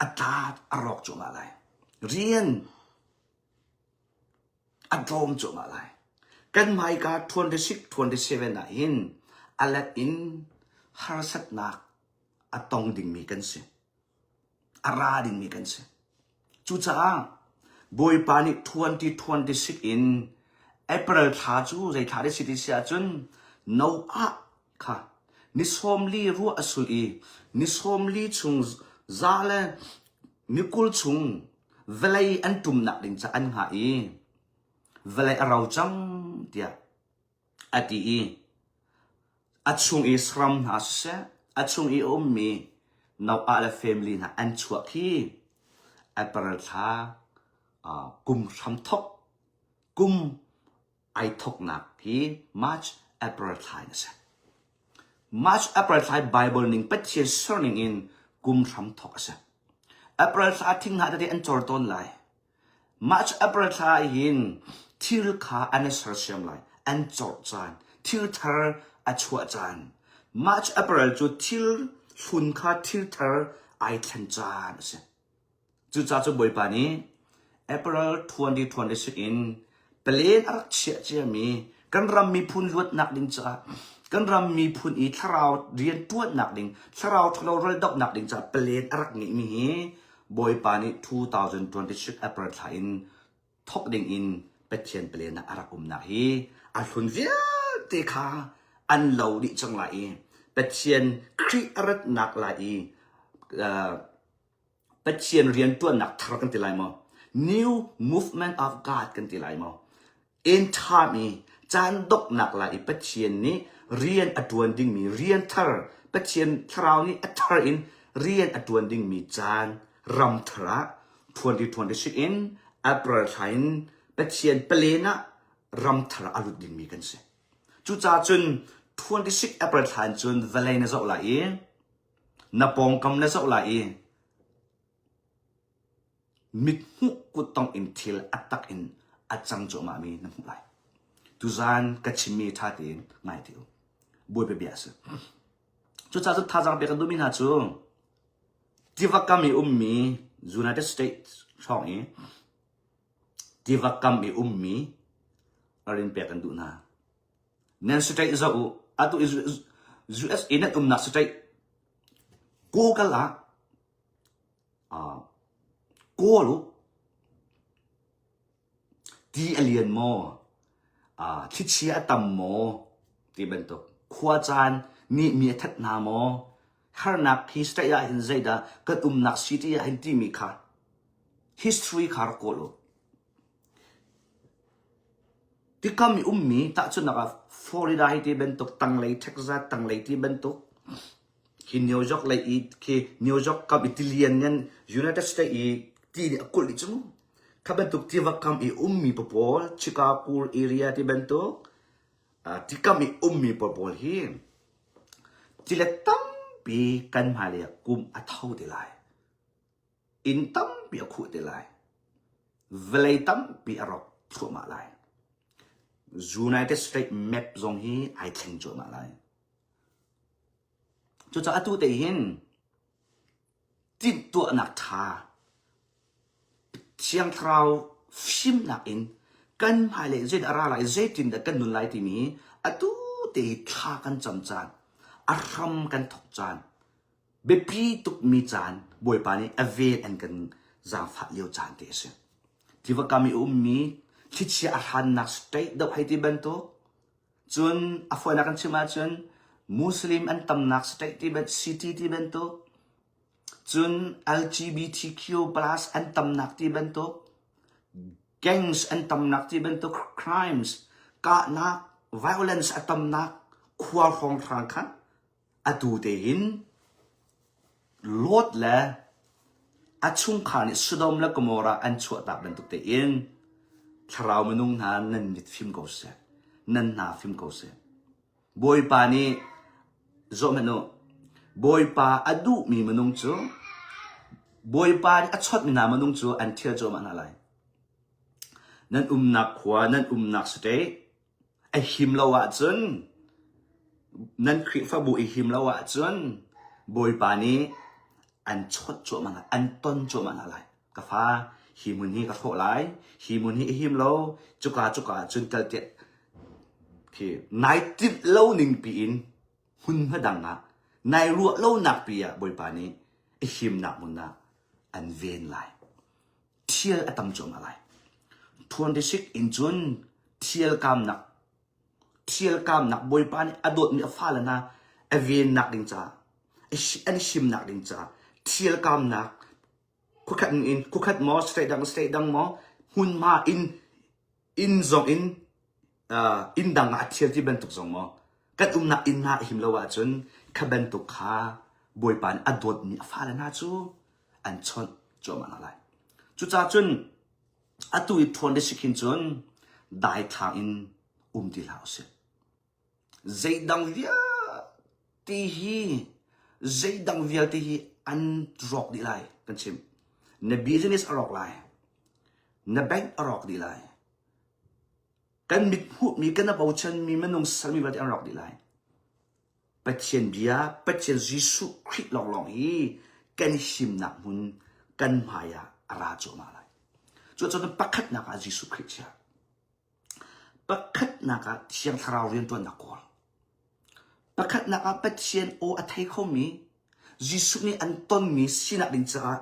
a tla a rawk cuahmah lai. Rian a tlawm cuahmah lai. Kan hmaika 26, 27 ah hin a let in harsatnak a tong dingmi kan si. A ra dingmi kan si. Cucaah Bawipa nih 2026 in April thla cu zei thla deh si ti si ahcun Noah kha ni 40 ruah a sulh i ni 40 chung za le ni 20 chung vawlei an ṭumnak ding ca an hngah i vawlei a ro cang tiah a ti i a chung i saram hna siseh, a chung i a ummi Noah le family hna an chuah khi April thla uh, kum hramthok kum ai thoknak hi March April thla in a si. March April thla Bible ning Pathian ser ning in kum hramthok a si. April thla thing hna tete an cor tawn lai. March April thla ah hin thil kha an i sersiam lai, an corh caan, thil thar a chuah caan. March April cu thil hlun kha thil thar ai thlen caan a si. Cucaah cu Bawipa nih April 2026 in palen a rak chiah ciami kan ram miphun luatnak ding caah kan ram miphun i thlarau rian ṭuannak ding, thlarau ṭhalo ral dohnak ding caah palen a rak ngeihmi hi Bawipa nih 2026 April thla in thawk ding in Pathian palen ah a rak umnak hi a hlun vialte kha an lo dih cang lai i Pathian Khrih a ratnak lai i uh, Pathian rianṭuannak thar kan ti lai maw? New movement of God kan ti lai maw? In time i caan donghnak lai i Pathian nih rian a ṭuan dingmi rian thar, Pathian thlarau nih a thar in rian a ṭuan dingmi caan ram thar ah 2026 in April thla in Pathian palen ah ram thar a lut dingmi kan si. Cucaah cun 26 April thla in cun vawlei na zoh lai i na pawngkam na zoh lai i mithmuh kuttongh in thil a tak in a cang cuahmahmi na hmuh lai. Tuzaan ka chimmi ṭha tein ngai te u. Bawipa bia a si. Cucaah cun thazaang pek kan duhmi hna cu tiva kam i ummi United States hrawng i tiva kam i ummi ralrin pek kan duh hna. Nan state zoh u. Atu USA nan umnak state Google ah uh, kawl u. Ti a lian maw? Uh, thlichia a tam maw? Ti bantuk. Khua caan nih mi a that hna maw? Harnak hi state ah hin zeidah kan umnak city ah hin timi kha history kha rak kawl u. Tikam i ummi tahchunhnak ah Florida hi ti bantuk tanglei Texas tanglei ti bantuk khi New York lei i khi New York kam i tilian ngan United States i ti nih a kulh dih cu mu. Kha bantuk tiva kam i ummi pawl Chicago area ti bantuk tikam i ummi pawl pawl hi tilet tampi kan hmailei ah kum a tho te lai. Inn tampi a khuh te lai. Vawlei tampi a rawk thluahmah lai. United States map zong hi ai thleng cuahmah lai. Cucaah atu te hin timhtuahnak ṭha Thiang Thlarau fimnak in kan hmailei zeidah a ra lai, zeitindah kan nun lai timi hi atu te hi thla kan cam caan, a hram kan thawk caan, biapi tukmi caan Bawipa nih a vel an kan zaangfah lio caan te a si. Tiva kam i a ummi thlichia a hrannak state deuh hei ti bantuk cun a fawinak kan chim ahcun Muslim an tamnak state ti city ti bantuk cun LGBTQ plus an tamnak ti bantuk gangs an tamnak ti bantuk crimes kahnak violence a tamnak khua hrawnghrang kha Atu tein Lot le a chungkhar nih Sodom le Gomorrah an chuahtak bantuk tein thlarau minung hna nan mit fim ko seh, nan hna fim ko seh. Bawipa nih zoh hmanh u, Bawipa a duhmi minung cu Bawipa nih a chawnhmi hna minung cu an thial cuahmah hna lai. Nan umnak khua, nan umnak state, A him lo ahcun nan Khrihfabu i him lo ahcun Bawipa nih an chawnh cuahmah hna, an ton cuahmah hna lai. Ka fa, hi hmun hi ka hrawh lai, hi hmun hi a him lo, cuka cuka ah cun kal tiah khi nai tinh lo ning piin hmunhma dang ah nai ruah lonak pi ah Bawipa nih a himnak hmun ah an ven lai. Thial a tam cuahmah lai. 26 in cun thialkamnak thialkamnak Bawipa nih a dawtmi a fale hna a vennak ding caah an himnak ding caah thialkamnak khuakhat in khuakhat maw state dang state dang maw hmunhma in inn zong in uh, inn dang ah a thial ti bantuk zong maw kan umnak inn hna a him lo ahcun kha bantuk kha Bawipa nih a dawtmi a fale hna cu an chawnh cuahmah hna lai. Cucaah cun atu i ṭhawn le sikhin cun daithlang in um ti hlah usih. Zeidang vialte hi zeidang vialte hi an rawk dih lai kan chim. Na business a rawk lai. Na bank a rawk dih lai. Kan mit hmuhmi kan a bochanmi minung sermi vialte an rawk dih lai. Pathian bia, Pathian Jesuh Khrih lawnglawng hi kan himnak hmun kan hmai ah a ra cuahmah lai. Cucaah pakhatnak ah Jesuh Khrih chia. Pakhatnak ah Thiang Thlarau rianṭuannak kawl. Pakhatnak ah Pathian aw a thei khomi Jesuh nih an tonmi sinak ding caah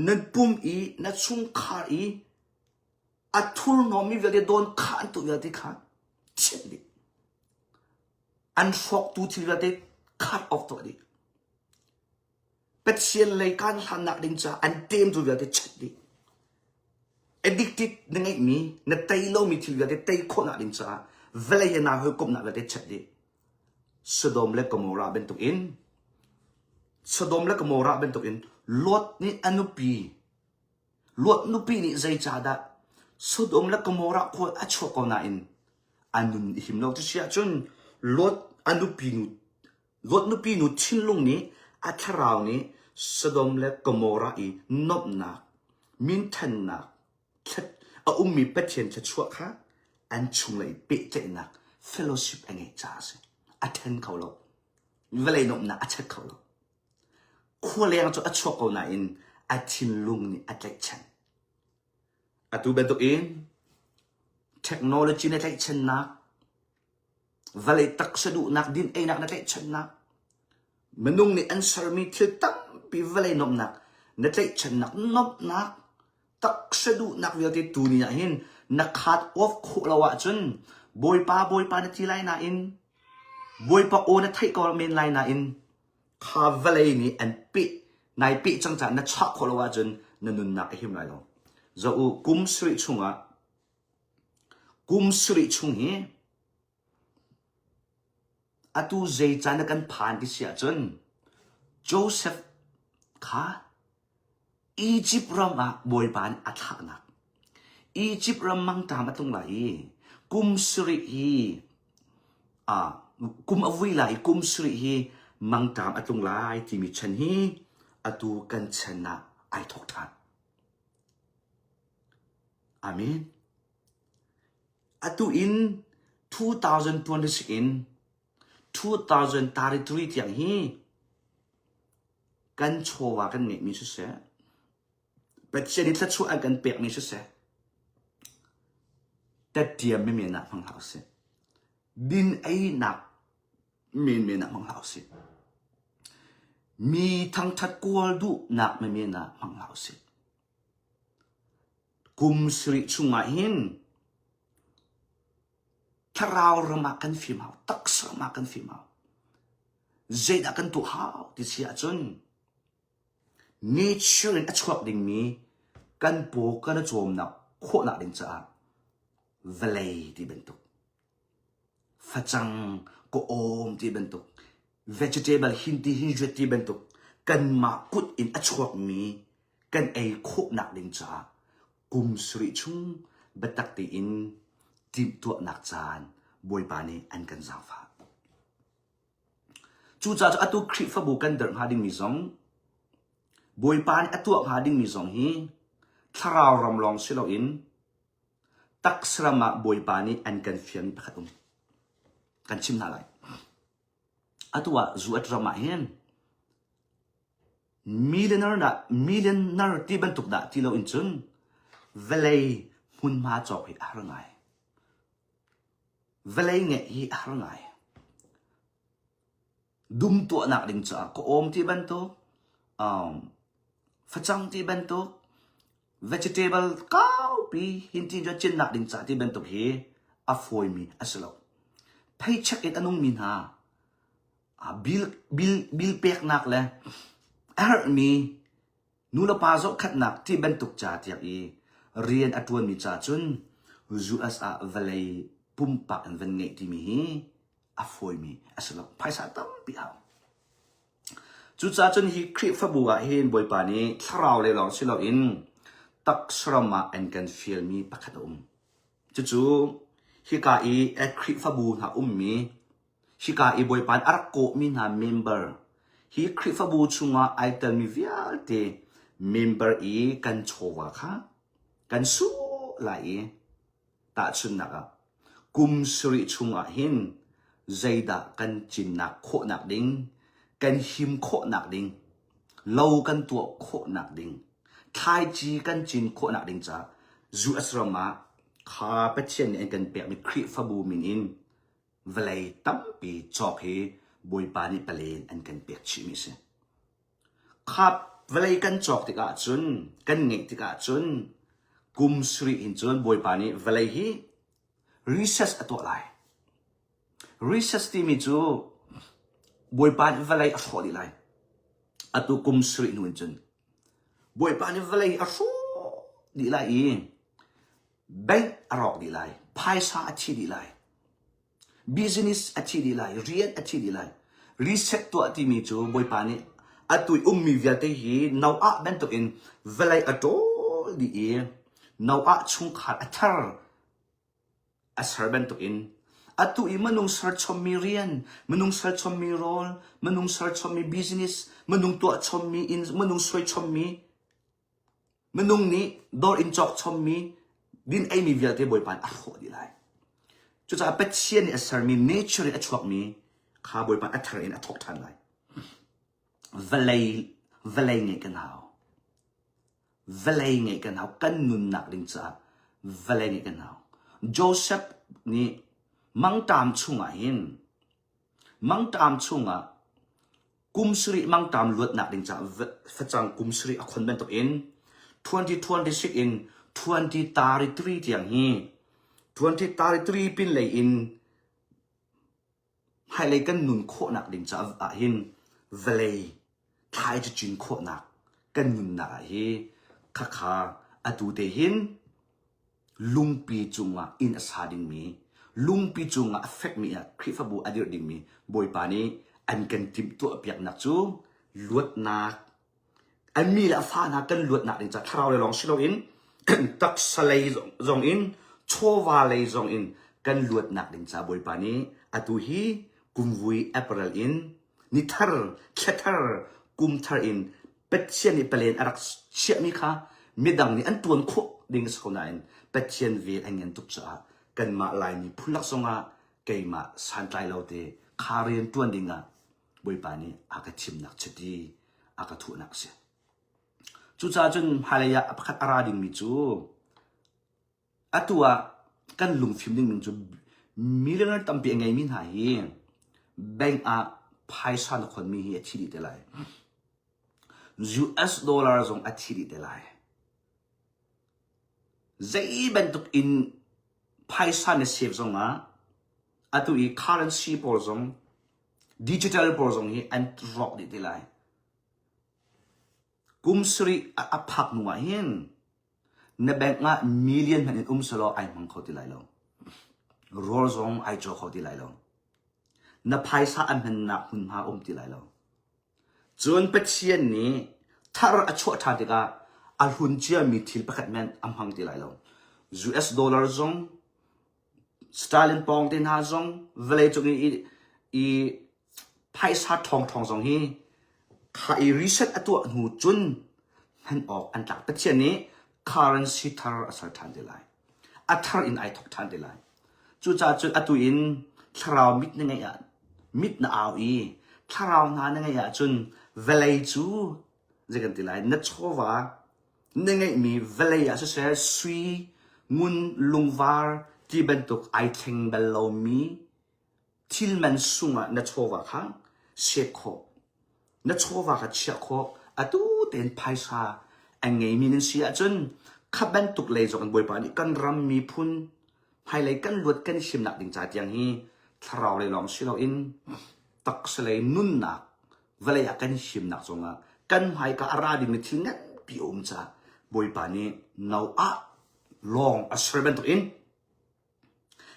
nan pum i na chungkhar i a thurhnawmmi vialte dawn kha an tuah vialte kha thianh dih. An hrawktu thil vialte cut off tuah dih. Pathian lei kan hlannak ding caah an temtu vialte chat dih. Addicted na ngeihmi, na tei lomi thil vialte tei khawhnak ding caah vawlei he naa hawikomhnak vialte chat dih. Sodom le Gomorrah bantuk in Sodom le Gomorrah bantuk in Lot nih a nupi Lot nupi nih zeicahdah Sodom le Gomorrah khua a chuak ko nain a nun i him lo ti si ahcun Lot a nupi nu Lot nupi nu thinlung nih a thlarau nih Sodom le Gomorrah i nuamhnak, minthannak, a ummi Pathian thluachuah kha an chunglei pehtlaihnak fellowship a ngeih caah a si. A then kho lo. Vawlei nuamhnak a chat kho lo. Khualeng cu a chuak ko nain a thinlung nih a tlaihchan. Atu bantukin technology na tlaihchannak, vawlei taksa duhnak, din einak na tlaihchannak, minung nih an sermi thil tampi vawlei nuamhnak na tlaihchannak, nuamhnak, taksa duhnak vialte tuni ah hin na cut off khawh lo ahcun Bawipa Bawipa na ti lai nain Bawipa aw na theih ko men lai nain kha vawlei nih an peh nai peh cang caah na chah khawh lo ahcun na nunnak a him lai lo. Zoh u kum sarih chungah kum sarih chung hi atu zei caan na kan phan ti si ahcun Joseph kha Egypt ram ah Bawipa nih a thlahnak. Egypt ram mangṭam a tlung lai i kum sarih hi ah kum a vui lai i kum sarih hi mangṭam a tlung lai timi chan hi atu kan chan ah ai thawk ṭhan. Amen. Atu in 2026 in 2033 tiang hi kan chawva kan ngeihmi siseh, Pathian i thluachuah an kan pekmi siseh, tattiam menmen ah hmang hlah usih. Din einak menmen ah hmang hlah usih. Mi thangthat kawl duhnak menmen ah hmang hlah usih. Kum sarih chungah hin Thlarau ram ah kan fim hau, taksa ram ah kan fim hau. Zeidah kan tuah hau ti si ahcun nature in a chuak dingmi kan paw kan i cawmnak khawhnak ding caah vawlei ti bantuk, facang, kawawm ti bantuk, vegetable hin ti hin ti bantuk kanmah kut in a chuakmi kan ei khawhnak ding caah kum sarih chung biatak tein timhtuahnak caan Bawipa nih an kan zaangfah. Cucaah cu atu Khrihfabu kan dirh hnga dingmi zong Bawipa nih a tuah hnga dingmi zong hi thlarau ram lawng si loin taksa ram ah Bawipa nih an kan fialmi pakhat um. Kan chim hna lai. Atu ah zu at ram ah hin Millionaire dah millionaire ti bantuk dah ti loin cun vawlei hmunhma cawk hi a har ngai. Vawlei ngeih hi a har ngai. Dum tuahnak ding caah ka awm ti bantuk, um, facang ti bantuk, Vegetable kaupi hintin cu cinnak ding ca ti bantuk hi a fawimi a si lo. Paycheck in a nungmi hna bill, bill, bill peknak le a herhmi nulepa zohkhenhnak ti bantuk ca tiang i rian a ṭuanmi ca cun US ah vawlei pumpak in van ngeih timi hi a fawimi a si lo. Phaisa tampi a hau. Cucaah cun hi Khrihfabu ah hin Bawipa nih thlarau lei lawng si loin taksaram ah an kan fialmi pakhat a um. Cucu hika i Khrihfabu hna ummi, hika i Bawipa nih a rak kawhmi hna member, hi Khrihfabu chungah ai telmi vialte member i kan chawva kha kan sawh lai i Tahchunhnak ah, kum sarih chungah hin zeidah kan cinnak khawhnak ding, kan him khawhnak ding, lo kan tuah khawhnak ding, thlaici kan cin khawhnak ding caah US ram ah kha Pathian nih an kan pekmi Khrihfabu min in vawlei tampi cawk hi Bawipa nih palen an kan pek chihmi a si. Kha vawlei kan cawk tikah cun, kan ngeih tikah cun, kum sarih in cun Bawipa nih vawlei hi recess a tuah lai. Recess timi cu Bawipa nih vawlei a hrawh dih lai. Atu kum sarih hnu in cun Bawipa nih vawlei a hrawh dih lai i bank a rawk dih lai, phaisa a thi dih lai. Business a thi dih lai, rian a thi dih lai. Reset tuah timi cu Bawipa nih atu i ummi vialte hi Noah bantukin vawlei a ṭawl dih i Noah chungkhar a thar a ser bantukin atu i minung serchommi rian, minung serchommi rawl, minung serchommi business, minung tuahchommi inn, minung suaichommi Minung nih dawr in cawk chommi din eimi vialte Bawipa nih a hrawh dih lai. Cucaah Pathian nih a sermi nature in a chuakmi kha Bawipa a thar in a thawk ṭhan lai. Vawlei vawlei ngeih kan hau. Vawlei ngeih kan hau. Kan nunnak ding caah vawlei ngeih kan hau. Joseph nih mangṭam chungah hin Mangṭam chungah kum sarih mangṭam luatnak ding caah facang kum sarih a khon bantukin 2026 in 2033 tiang hi 2033 pinlei in hmailei kan nun khawhnak ding caah ahhin vawlei thlai cu cin khawhnak kan nunnak ah hi khakha atu te hin lungpi cungah inn a sa dingmi, lungpi cungah a fekmi ah Khrihfabu a dirh dingmi Bawipa nih an kan timhtuahpiaknak cu luatnak an mi le a fa hna kan luatnak ding ca thlarau lei lawng si loin taksa lei zong in chawva lei zong in kan luatnak ding ca Bawipa nih atu hi kumvui April in ni thar thla thar kum thar in Pathian nih palen a rak chiahmi kha midang nih an tuan khawh ding a si ko nain Pathian vel an ngan tuk caah kanmah Laimi phun lak zongah keimah santlai lo te kha rian tuan dingah Bawipa nih a ka thimnak chiti a ka thuhnak a si. Cucaah cun hmailei ah pakhat a ra dingmi cu Atu ah kan lungfim ding ning cu millionaire tampi a ngeimi hna hi bank ah phaisa na khonmi hi a thi dih te lai. US dollar zong a thi dih te lai. Zei bantuk in phaisa na save zong ah atu i currency pawl zong digital pawl zong hi an rawk dih te lai. Kum sarih a phak hnu ah hin Na bank ah million hmanh in um selaw ai hmang kho ti lai lo. Rawl zong ai caw kho ti lai lo. Na phaisa a hmannak hmunhma um ti lai lo. Cun Pathian nih thar a chuah ṭhan tikah a hlun ciami thil pakhat hmanh a hmang ti lai lo. US dollar zong Stalin pawng te hna zong vawleicung i, i phaisa ṭhawngṭhawng zong hi kha i reset a tuah hnu cun hman awk an tlak. Pathian nih currency thar a ser ṭhan te lai. A thar in ai thawk ṭhan te lai. Cucaah cun atu in thlarau mit na ngeih ah mit na au i thlarau hna na ngeih ahcun vawlei cu zei kan ti lai na chawva Na ngeihmi vawlei ah siseh sui, ngun, lungvar ti bantuk ai thleng bal lomi thil man sung ah na chawva kha sek khawh. Na chawva kha chiah khawh. Atu tein phaisa A ngeimi nan si ahcun kha bantuk lei zong in Bawipa nih kan ram miphun hmailei kan luat kan himnak ding ca tiang hi thlarau lei lawng si loin taksa lei nunnak vawlei ah kan himnak zongah kan hmaika a ra dingmi thil nganpi a um caah Bawipa nih Noah lawng a ser bantukin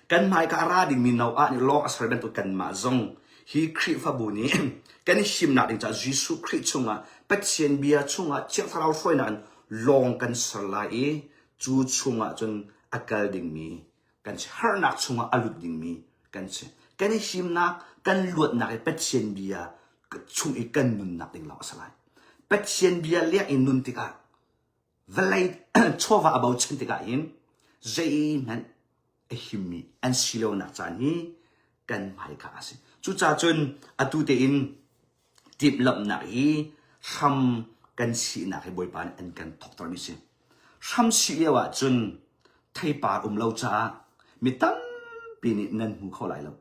Kan hmaika a ra dingmi Noah nih lawng a ser bantuk kanmah zong hi Khrihfabu nih kan i himnak ding caah Jesuh Khrih chungah Pathian bia chungah Thiang Thlarau hruainak in lawng kan ser lai i cu chungah cun a kal dingmi kan si. Harnak chungah a lut dingmi kan si. Kan i himnak, kan luatnak i Pathian bia chung i kan nunnak ding lawng a si lai. Pathian bia leng in nun tikah Vawlei chawva a bochan tikah hin zeihmanh a himmi an si lonak caan hi kan hmaika a si. Cucaah cun atu tein timhlamhnak hi hram kan sihnak hi Bawipa nih an kan thawktermi a si. Hram sih lio ah cun theipar um lo caah mi tampi nih nan hmu kho lai lo.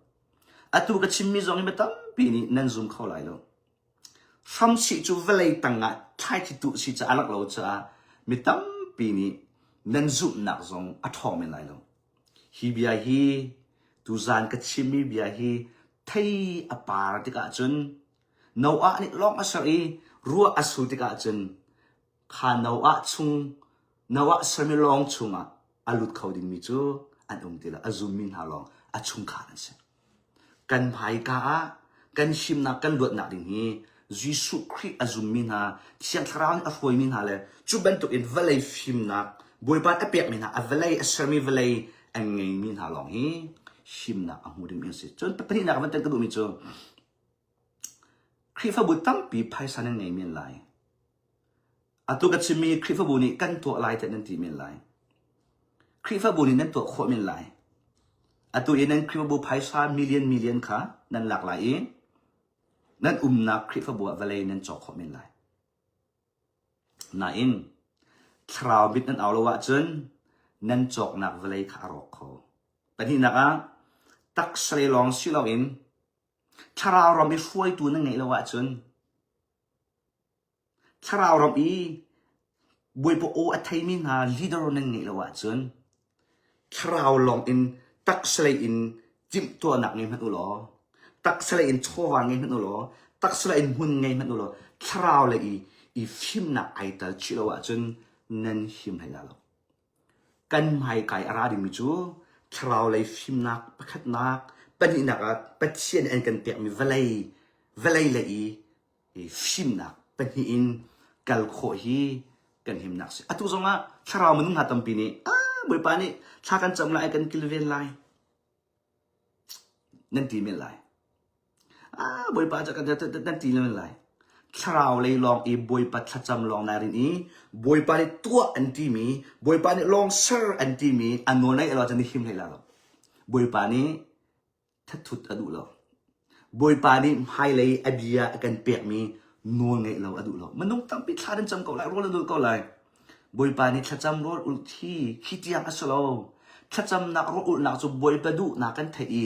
Atu ka chimmi zong hi mi tampi nih nan zum kho lai lo. Hramsih cu vawlei tangah thlaici tuh si caah a langh lo caah mi tampi nih nan zumhnak zong a ṭhawng men lai lo. Hi bia hi tuzan ka chimmi bia hi thei a par tikah cun Noah nih lawng a ser i ruah a sur tikah cun kha Noah chung Noah sermi lawng chungah a lut kho dingmi cu an um ti lo. A zummi hna lawng a chungkhar an si. Kan hmaika ah kan himnak kan luatnak ding hi Jesuh Khrih a zummi hna, Thiang Thlarau nih a hruaimi hna le cu bantuk in vawlei fimnak Bawipa nih a pekmi hna, a vawlei a sermi vawlei a ngeimi hna lawng hi himnak a hmu dingmi an si. Cun pahnihnak van tel ka duhmi cu Khrihfabu tampi phaisa nan ngei men lai. Atu ka chimmi Khrihfabu nih kan tuah lai tiah nan ti men lai. Khrihfabu nih nan tuah khawh men lai. Atu i nan Khrihfabu phaisa million million kha nan lak lai i nan umnak Khrihfabu ah vawlei nan cawk khawh men lai. Nain thlarau mit nan au lo ahcun nan cawknak vawlei kha a rawk kho. Pahnihnak ah taksa lei lawng si loin thlarau ram i hruaitu nan ngeih lo ahcun Thlarau ram i Bawipa aw a theimi hna leader nan ngeih lo ahcun thlarau lawng in taksalei in timhtuahnak ngei hmanh u law taksalei in chawva ngei hmanh u law taksalei in hmun ngei hmanh u law thlarau lei i i fimnak ai tal chih lo ahcun nan him hlei la lo. Kan hmaikai a ra dingmi cu thlarau lei fimnak pakhatnak pahnihnak ah Pathian an kan pekmi vawlei vawlei lei i i fimnak pahnih in kal khawh hi kan himnak si. Atu zongah thlarau minung hna tampi nih ah Bawipa nih thla kan cam lai kan kilven lai nan ti men lai. Ah Bawipa ca kan nan ti men lai. Thlarau lei lawng i Bawipa thlacam lawng nai rin i Bawipa nih tuah an timi Bawipa nih lawng ser an timi a nawl nai elo cun him hlei la lo. Bawipa nih thathut a duh lo. Bawipa nih hmailei a bia a kan pekmi nawl ngeih lo a duh lo. Minung tampi thla nan cam ko lai, rawl nan ulh ko lai. Bawipa nih thlacam rawl ulh thi khi tiang a si lo. Thlacamnak rawl ulhnak cu Bawipa duhnak kan theih i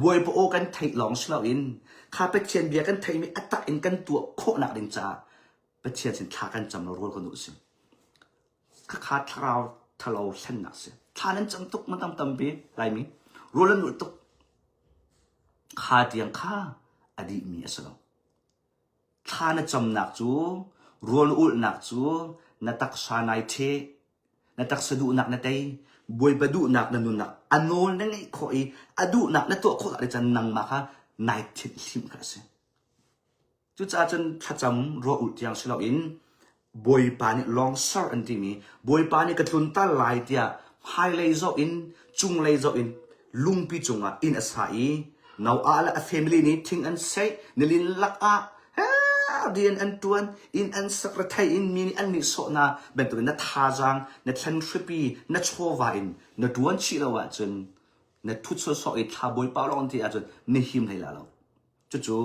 Bawipa aw kan theih lawng si loin kha Pathian bia kan theihmi a tak in kan tuah khawhnak ding caah Pathian sin thla kan cam lo rawl kan ulh si. Khakha thlarau thalo hlennak si. Thla nan cam tuk man tam tampi Laimi. Rawl an ulh tuk. Kha tiang kha a dihmi a si lo. Thla na camnak cu rawl ulhnak cu na taksa nai ṭheh, na taksa duhnak na tei, Bawipa duhnak na nunnak a nawl na ngeih khawh i a duhnak na tuah khawh ah cun nangmah kha nai thinh hlim kha a si. Cucaah cun thlacam ruah ulh tiang si loin Bawipa nih lawngsar an timi Bawipa nih ka tluntal lai tiah hmailei zoh in cunglei zoh in lungpi cungah inn a sa i Noah le a family nih thing an seih nilin lakah rian an ṭuan inn an sak rethei in mi nih an nihsawh hna bantukin na thazaang na thlen hripi na chawva in na ṭuan chih lo ahcun na ṭhut sawsawh i thla Bawipa lawng ti ahcun na him hlei la lo. Cucu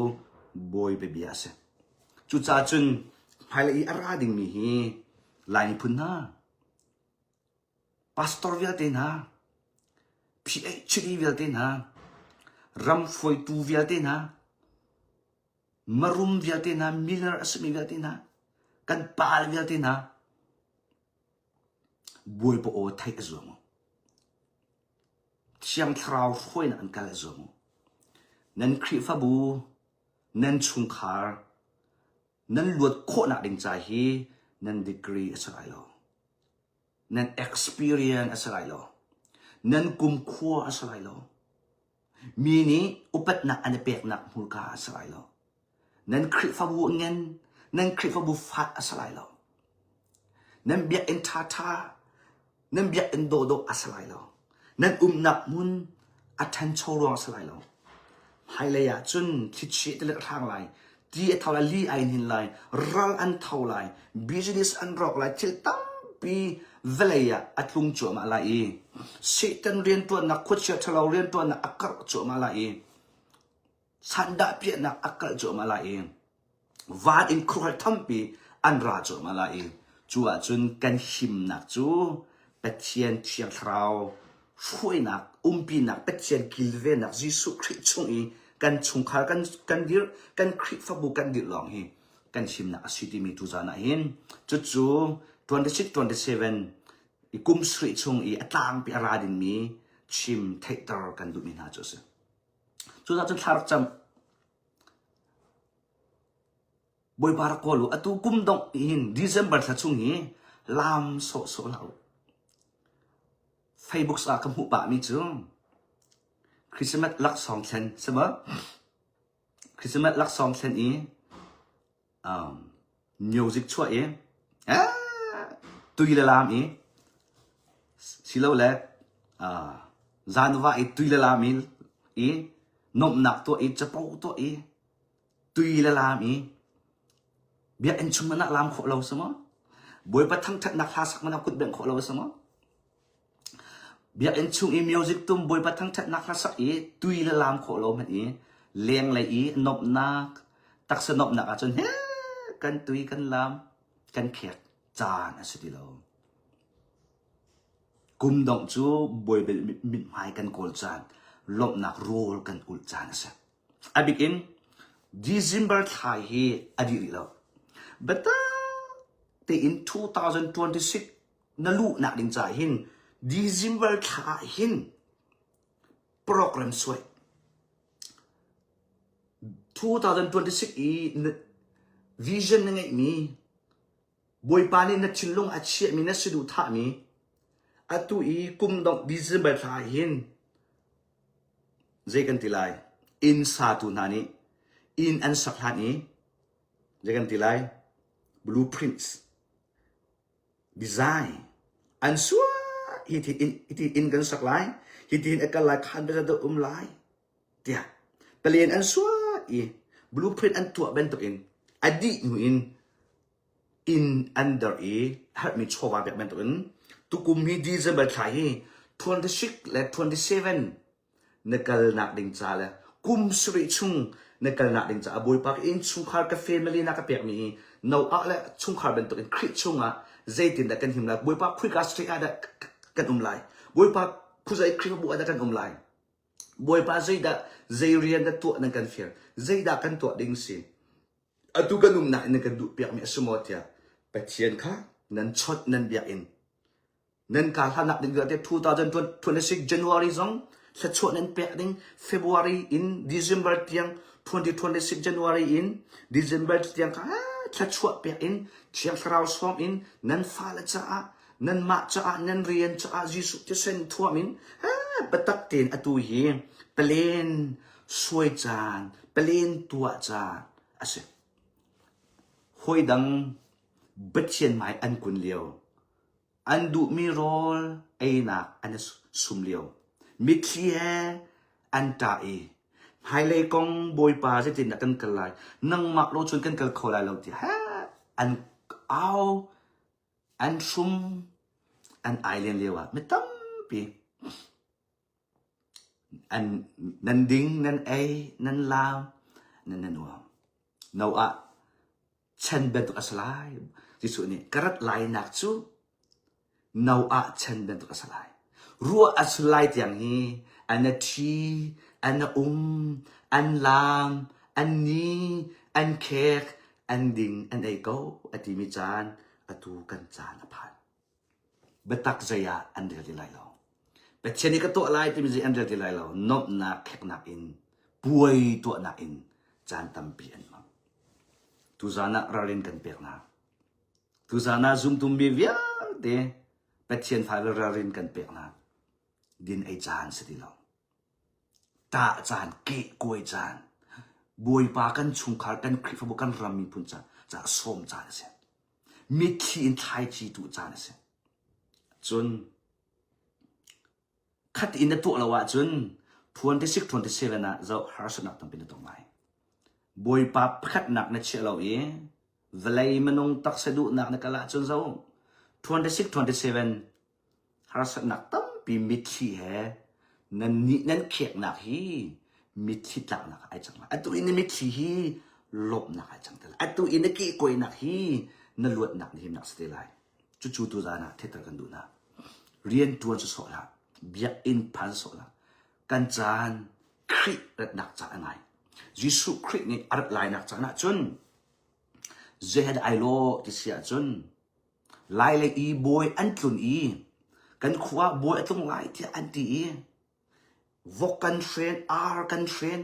Bawipa bia a si. Cucaah cun hmailei i a ra dingmi hi Lai miphun hna, pastor vialte hna, PhD vialte hna, ram hruaitu vialte hna, marum vialte hna, miller a simi vialte hna, kan pale vialte hna. Bawipa aw theih a zuam u. Thiang Thlarau hruainak in kal a zuam u. Nan Khrihfabu, nan chungkhar, nan luat khawhnak ding ca hi nan degree a si lai lo. Nan experience a si lai lo. Nan kumkhua a si lai lo. Mi nih upatnak an i peknak hmurka a si lai lo. Nan Khrihfabu ngen, nan Khrihfabu fat a si lai lo. Nan biakinn ṭhaṭha, nan biakinn dawhdawh a si lai lo. Nan umnak hmun a ṭhancho ruang a si lai lo. Hmailei ah cun thlichia tilet a hrang lai, ti a tho lai, li ai hnin lai, ral an tho lai, business an rawk lai, thil tampi vawlei ah a tlung cuahmah lai i Satan rianṭuannak, khuachia ṭhalo rianṭuannak a karh cuahmah lai i sandah piahnak a kalh cuahmah lai i van in khuaruahhar thampi an ra cuahmah lai i cu ahcun kan himnak cu Pathian Thiang Thlarau hruainak, umpinak, Pathian kilvennak Jesuh Khrih chung i kan chungkhar kan, kan dirh, kan Khrihfabu kan dirh lawng hi kan himnak a si timi tuzaan ah hin cucu 26 27 i kum sarih chung i a tlangpi a ra dingmi chim theihter kan duhmi hna cu a si. Cucaah cun thla rak cam. Bawipa rak kawl u. Atu kum dongh hin December thla chung hi laam sawhsawh hlah u. Facebook ah ka hmuh pahmi cu Christmas laksawng thlen si maw? Christmas laksawng thlen i um, music chuah i eh, tui le laam i silole uh, zanva i tui le laam i, i nomhnak tuah i capo tuah i tui le laam i biakinn chung man ah laam khawh lo si maw Bawipa thangṭhatnak hla sak man ah kut bengh khawh lo si maw Biakinn chung i music tum Bawipa thangṭhatnak hla sak i tui le laam khawh lo hmanh i lenglei i nuamhnak taksa nuamhnak ahcun he kan tui kan laam kan khek caan a si ti lo. Kum dongh cu Bawipa mithmai kan kawl caan, lawmhnak rawl kan ulh caan a si. A bik in December thla hi a dih rih lo. Biatak tein 2026 na luhnak ding caah hin December thla ah hin program suai 2026 i vision na ngeihmi Bawipa nih na thinlung a chiahmi na saduhthahmi atu i kum dongh December thla ah hin zei kan ti lai inn satu hna nih inn an sak hlan i zei kan ti lai blueprints design an suah hi ti in hi ti in kan sak lai hi ti in a kal lai khan bia dah um lai tiah palen an suah i blueprint an tuah bantuk in a dih hnu in in an der i herhmi chawva pek bantuk in tukum hi December thla hi 26 le 27 na kalnak ding ca le kum sarih chung na kalnak ding caah Bawipa ka innchungkhar ka family na ka pekmi hi Noah le chungkhar bantukin Khrih chungah zeitindah kan him lai Bawipa khuika state ah dah kan um lai Bawipa khuazei Khrihfabu ah dah kan um lai Bawipa zeidah zei rian dah tuah nan kan fial zeidah kan tuah ding si atu kan umnak in nan kan duh piakmi a si maw tiah Pathian kha nan chawnh nan biakinn Nan kaa hlanak ding vialte 2026 January zong thluachuah nan pek ding February in December tiang 2026 January in December tiang kha thluachuah pek in Thiang Thlarau sawm in nan fale caah nanmah caah nan rian caah Jesuh thisen thuam in biatak tein atu hi palen suai caan palen tuah caan a si. Hawi dang Pathian hmai an kun lio An duhmi rawl einak an i sum lio. Mitthli he an ṭah i hmailei kong Bawipa zeitindah kan kal lai, nangmah lo cun kan kal kho lai lo tiah an au, an hrum, an ai len lio ah mi tampi an nan ding, nan ei, nan laam, nan nan nuam. Noah chan bantuk a si lai. Jesuh nih ka rat lainak cu Noah chan bantuk a si lai. Ruah a sul lai tiang hi an a ṭhi, an a um, an laam, an ni, an khek, an ding, an ei ko a timi caan atu kan caan a phan. Biatak zei ah an rel ti lai lo. Pathian nih ka tuah lai timi zei an rel ti lai lo. Nuamhnak kheknak in puai tuahnak in caan tampi an hmang. Tuzaan ah ralrin kan pek hna. Tuzaan ah zumtu mi vialte Pathian fale ralrin kan pek hna. Din ei caan si ti lo. Tah caan, kehkuai caan, Bawipa kan chungkhar, kan Khrihfabu, kan ram miphun ca caah sawm caan a si. Mitthli in thlaici tuh caan a si. Cun khat in na tuah lo ahcun 26 27 ah zoh harsatnak tampi na tong lai. Bawipa pakhatnak na chiah lo i vawlei minung taksa duhnak na kal ahcun zoh 26 27 Harsatnak tampi mitthli he nan nih nan kheknak hi mitthli tlaknak ah ai cang lai. Atu i na mitthli hi lawmhnak ai cang te lai. Atu i na kehkuainak hi na luatnak na himnak si te lai. Cucu tuzaan ah theihter kan duh hna. Rian ṭuan sawsawh hlah. Biakinn phan sawsawh hlah. Kan caan Khrih ratnak caan a ngai. Jesuh Khrih nih a rat lainak caan ahcun zei he dah ai lawh ti si ahcun Lailei i bawi an tlun i kan khua ah bawi a tlung lai tiah an ti i vok kan hren, ar kan hren,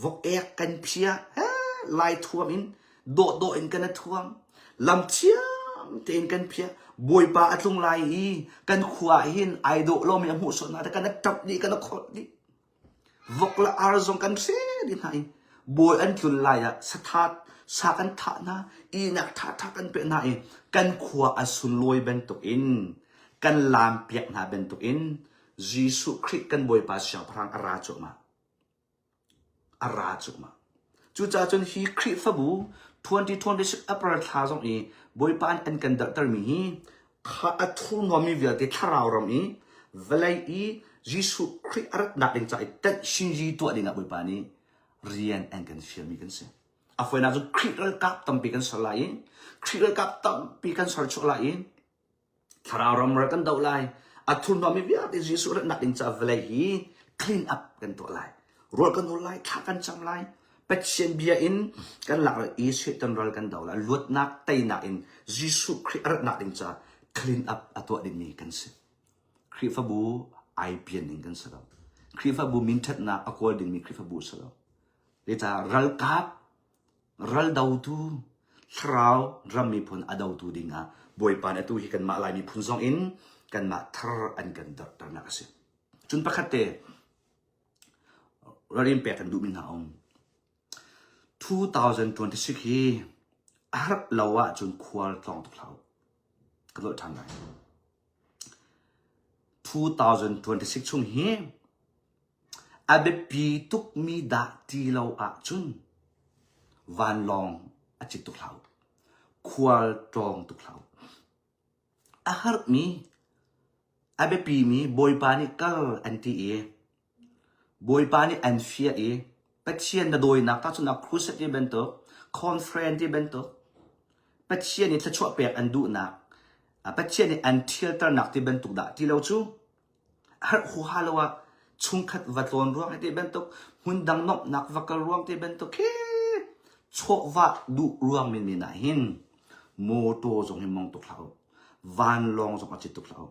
vok ek kan phiah, he lai thuam in dawhdawh in kan a thuam, lam thiang tein kan phiah. Bawipa a tlung lai i kan khua ah hin ai dawh lomi a hmuh sawh hna kan a ṭap dih, kan a kholh dih. Vok le ar zong kan hre dih hna i bawi an tlun lai ah sathat sa kan thah hna, ihnak ṭhaṭha kan pek hna i kan khua a sunlawi bantukin kan laampiak hna bantukin Jesuh Khrih kan Bawipa Siangpahrang a ra cuahmah. A ra cuahmah. Cucaah cun hi Khrihfabu 2026 April thla zong i Bawipa an kan darhtermi hi kha a thurhnawmmi vialte thlarau ram i vawlei i Jesuh Khrih a ratnak ding ca i tenh tuah dingah Bawipa nih rian an kan fialmi kan si. A fawinak cu Khrih ralkap tampi kan ser lai i Khrih ralkap tampi kan ser chuah lai i Thlarau ram ral kan doh lai. A thurhnawmmi vialte Jesuh ratnak ding caah vawlei hi clean up kan tuah lai. Rawl kan ul lai, thla kan cam lai. Pathian bia in kan lak lai i Satan ral kan do lai. Luatnak, teinak in Jesuh Khrih a ratnak ding caah clean up a tuah dingmi kan si. Khrihfabu ai pian ding kan si lo. Khrihfabu minṭhatnak a kawl dingmi Khrihfabu si lo. Zeicah ralkap Ral dotu, thlarau ram miphun a dotu dingah Bawipa nih atu hi kanmah Lai miphun zong in kanmah thar an kan dorhternak a si. Cun pakhat te ralrin pek kan duhmi hna um. 2026 hi a har lo ahcun khual tlawng tuk hlah u. Ka dolh ṭhan lai. 2026 chung hi A biapi tukmi dah ti lo ahcun vanlawng a cit tuk hlah u. Khual tlawng tuk hlah u. A harmi, a biapimi Bawipa nih kal an ti i Bawipa nih an fiah i Pathian na dawinak tahchunhnak crusade ti bantuk, conference ti bantuk, Pathian nih thluachuah pek an duhnak, Pathian nih an ṭhialternak ti bantuk dah ti lo cu Harh huaha lo ah chungkhat va tlawn ruang te bantuk hmundang nomhnak va kal ruang te bantuk khi chawhvah duh ruang menmen ah hin motor zong hi mong tuk hlah u vanlawng zong a cit tuk hlah u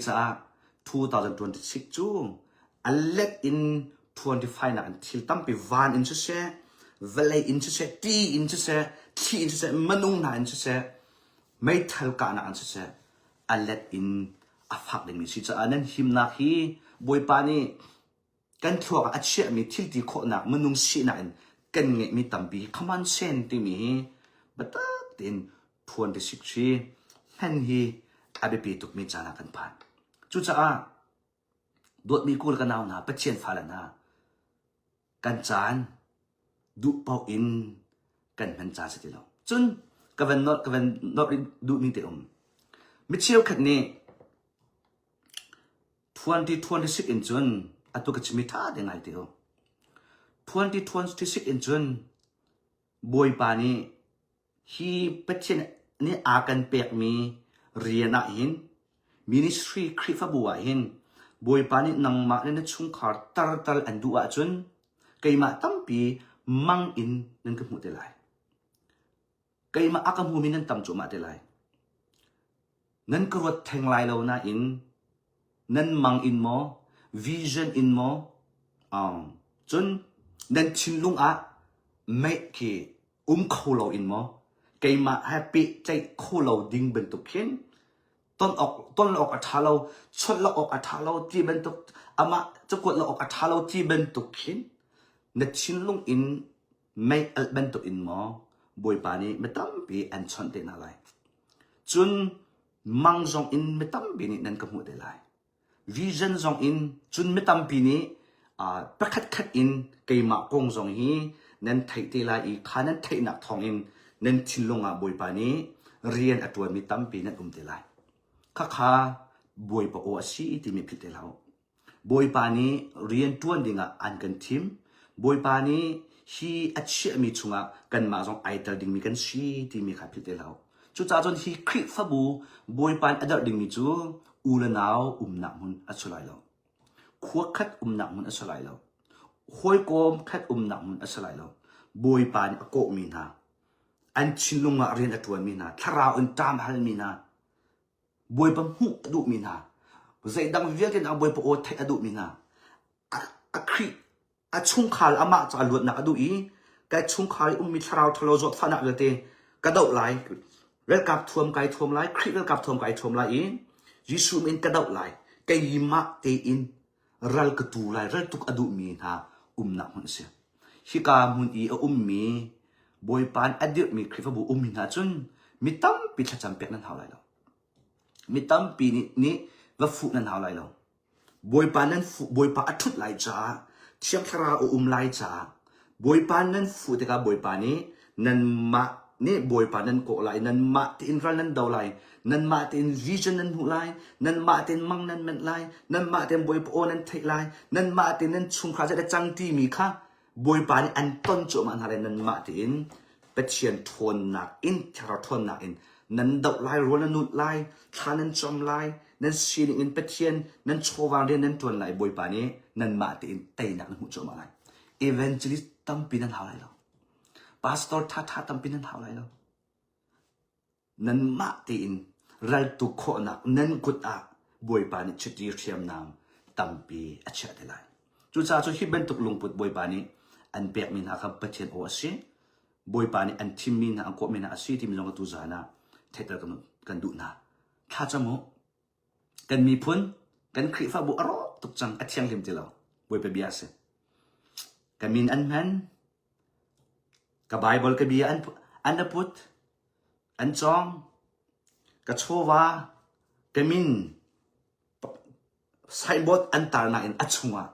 caah 2026 cu a let in 25 nak in thil tampi van in siseh vawlei in siseh ti in siseh thli in siseh minung hna in siseh meithal kahnak in siseh a let in a fak dingmi si caah nan himnak hi Bawipa nih kan thluak ah a chiahmi thil ti khawhnak minung sinak in kan ngeihmi tampi hi common sense timi hi biatak tein phuan ti sik si hman hi a biapi tukmi caan ah kan phan. Cucaah dawtmi kul ka nau hna Pathian fale hna kan caan duh paoh in kan hman caan si ti lo. Cun ka van nolh ka van nolh rih duhmi te um. Mi cheukhat nih 2026 in cun atu ka chimmi ṭha te ngai te u. 2026 in cun Bawipa nih Hi Pathian nih a kan pekmi rian ah hin ministry Khrihfabu ah hin Bawipa nih nangmah le na chungkhar tartal an duh ahcun keimah tampi mang in nan ka hmuh te lai. Keimah a ka hmumi nan tam cuahmah te lai. Nan ka ruat theng lai lo nain nan mang in maw, vision in maw, um, cun nan thinlung ah meih khi um kho lo in maw, keimah he pehtlaih kho lo ding bantuk khin ton awk ton awk a ṭha lo, chawnh lo awk a ṭha lo ti bantuk, amah cakuat lo awk a ṭha lo ti bantuk khin na thinlung in mei alh bantuk in maw Bawipa nih mi tampi an chawnh te hna lai. Cun mang zong in mi tampi nih nan ka hmuh te lai. Vision zong in cun mi tampi nih uh, pakhat khat in keimah kong zong hi nan theih te lai i kha nan theihnak thawng in nan thinlung ah Bawipa nih rian a ṭuanmi tampi nan um te lai. Khakha Bawipa aw a si timi philh te hlah u. Bawipa nih rian ṭuan dingah an kan thim. Bawipa nih hi a chiahmi chungah kanmah zong ai tel dingmi kan si timi kha philh te hlah u. Cucaah cun hi Khrihfabu Bawipa nih a darh dingmi cu u le nau umnak hmun a si lai lo. Khua khat umnak hmun a si lai lo. Hawikom khat umnak hmun a si lai lo. Bawipa nih a kawhmi hna, an thinlung ah rian a ṭuanmi hna, thlarau in ṭam halmi hna, Bawipa hmuh a duhmi hna, zeidang vialte nak Bawipa aw theih a duhmi hna, a, a Khrih a chungkhar amah ca luatnak a duh i kai chungkhar i ummi thlarau ṭhalo zawtfahnak vialte ka doh lai, ralkap thuam kai thuam lai, Khrih ralkap thuam kai thuam lai i Jesuh min ka doh lai, keimah tein ral ka tu lai, ral tuk a duhmi hna umnak hmun a si. Hika hmun i a ummi Bawipa nih a dirhmi Khrihfabu ummi hna cun mi tampi thlacam pek nan hau lai lo. Mi tampi nih, nih va fuh nan hau lai lo. Bawipa nan fuh, Bawipa a ṭhut lai caah, Thiang Thlarau a um lai caah, Bawipa nan fuh tikah Bawipa nih nanmah nih Bawipa nan kawh lai, nanmah tein ral nan do lai, nanmah tein vision nan hmuh lai, nanmah tein mang nan manh lai, nanmah tein Bawipa aw nan theih lai, nanmah tein nan chungkhar zeidah cang timi kha Bawipa nih an ton cuahmah hna lai nanmah tein Pathian ṭhawnnak in Thlarau ṭhawnnak in nan doh lai, rawl nan nulh lai, thla nan cam lai, nan sining in Pathian nan chawva rian nan ṭuan lai Bawipa nih nanmah tein teinak nan hmuh cuahmah lai. Evangelist tampi nan hau lai lo. Pastor ṭhaṭha tampi nan hau lai lo. Nanmah tein raltuk khawhnak nan kut ah Bawipa nih chiti hriamnam tampi a chiah te lai. Cucaah cu hi bantuk lungput Bawipa nih an pekmi hna kha Pathian aw a si. Bawipa nih an thimmi hna, an kawhmi hna a si timi zong atu zan ah theihter kan, kan duh hna. Thlacam u. Kan miphun, kan Khrihfabu a rawk tuk cang, a thianghlim ti lo. Bawipa bia a si. Ka min an hman, ka Bible ka bia an, an a put, An cawng. Ka chawva, ka min signboard an tar nain a chungah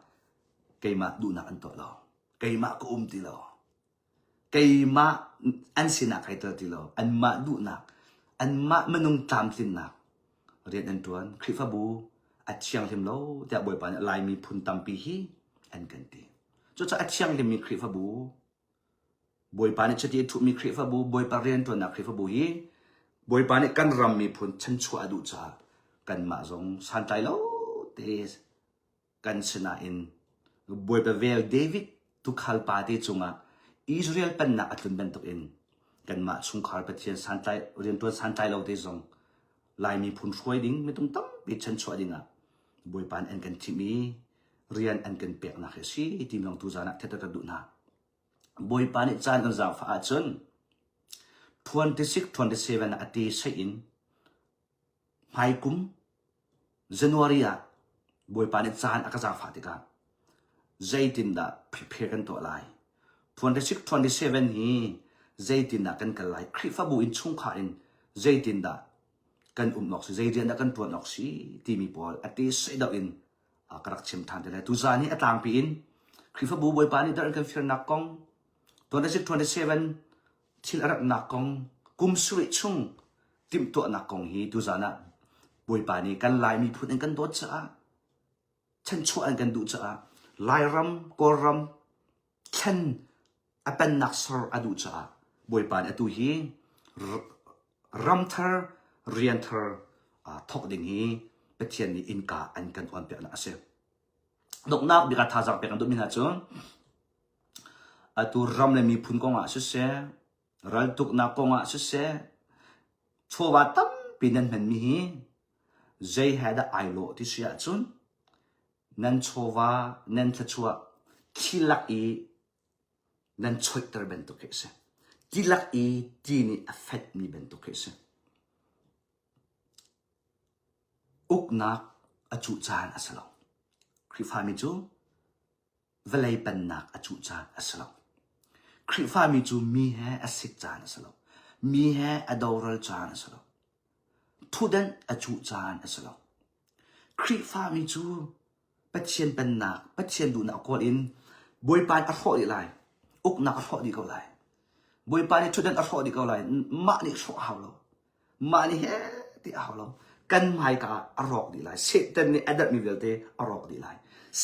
keimah duhnak an tuah lo. Keimah ka um ti lo. Keimah an sinah kai tel ti lo. Anmah duhnak, anmah minung tlamtlinnak rian an ṭuan. Khrihfabu a thianghlim lo tiah Bawipa nih Laimi phun tampi hi an kan ti. Cucaah a thianghlimmi Khrihfabu Bawipa nih chiti a thuhmi Khrihfabu, Bawipa rianṭuannak Khrihfabu hi Bawipa nih kan ram miphun chanchuah a duh caah kanmah zong santlai lo te kan si nain Bawipa vel David tukhal pa te cungah Israel pennak a tlun bantukin kanmah chungkhar Pathian santlai rianṭuan santlai lo te zong Lai miphun hruai ding mitung tampi chanchuah dingah Bawipa nih an kan thim i rian an kan peknak hi a si ti lawng tuzaan ah thetter ka duh hna. Bawipa nih caan kan zaangfah ahcun 26 27 ah a te seih in hmaikum January ah Bawipa nih caan a ka zaangfah tikah zeitindah prepare kan tuah lai 26 27 hi zeitindah kan kal lai Khrihfabu in chungkhar in zeitindah kan um awk si zei rian dah kan tuan awk si timi pawl a te seih deuh in ka rak chim ṭhan te lai. Tuzaan hi a tlangpi in Khrihfabu Bawipa nih dar kan firnak kong, 26 27 thil a ratnak kong, kum sarih chung timhtuahnak kong hi tuzaan ah Bawipa nih kan Lai miphun in kan dawt caah, chanchuah an kan duh caah, Lairam, Kawlram thlen a pennak ser a duh caah Bawipa nih atu hi ramthar rian thar thawk ding hi Pathian nih innka an kan on piaknak a si. Donghnak bik ah thazaang pek an duhmi hna cu atu ram le miphun kong ah siseh, raltuknak kong ah siseh, chawva tampi. tampi nan hmanmi hi zei he dah ai lawh ti si ahcun nan chawva nan thluachuah thli lak i nan choihter bantuk khi a si. Tilak i ti nih a fetmi bantuk khi a si. Uknak a cuh caan a si lo. Khrihfami cu vawlei pennak a cuh caan a si lo. Khrihfami cu mi he a sik caan a si lo. Mi he a doral caan a si lo. Thutdenh a cuh caan a si lo. Khrihfami cu Pathian pennak, Pathian duhnak kawl in Bawipa nih a hrawh dih lai. Uknak a hrawh dih ko lai. Bawipa nih thutdenh a hrawh dih ko lai. Mah nih hrawh a hau lo. Mah nih he ti a hau lo. Kan hmaika ah a rawk dih lai. Satan nih a derhmi vialte a rawk dih lai.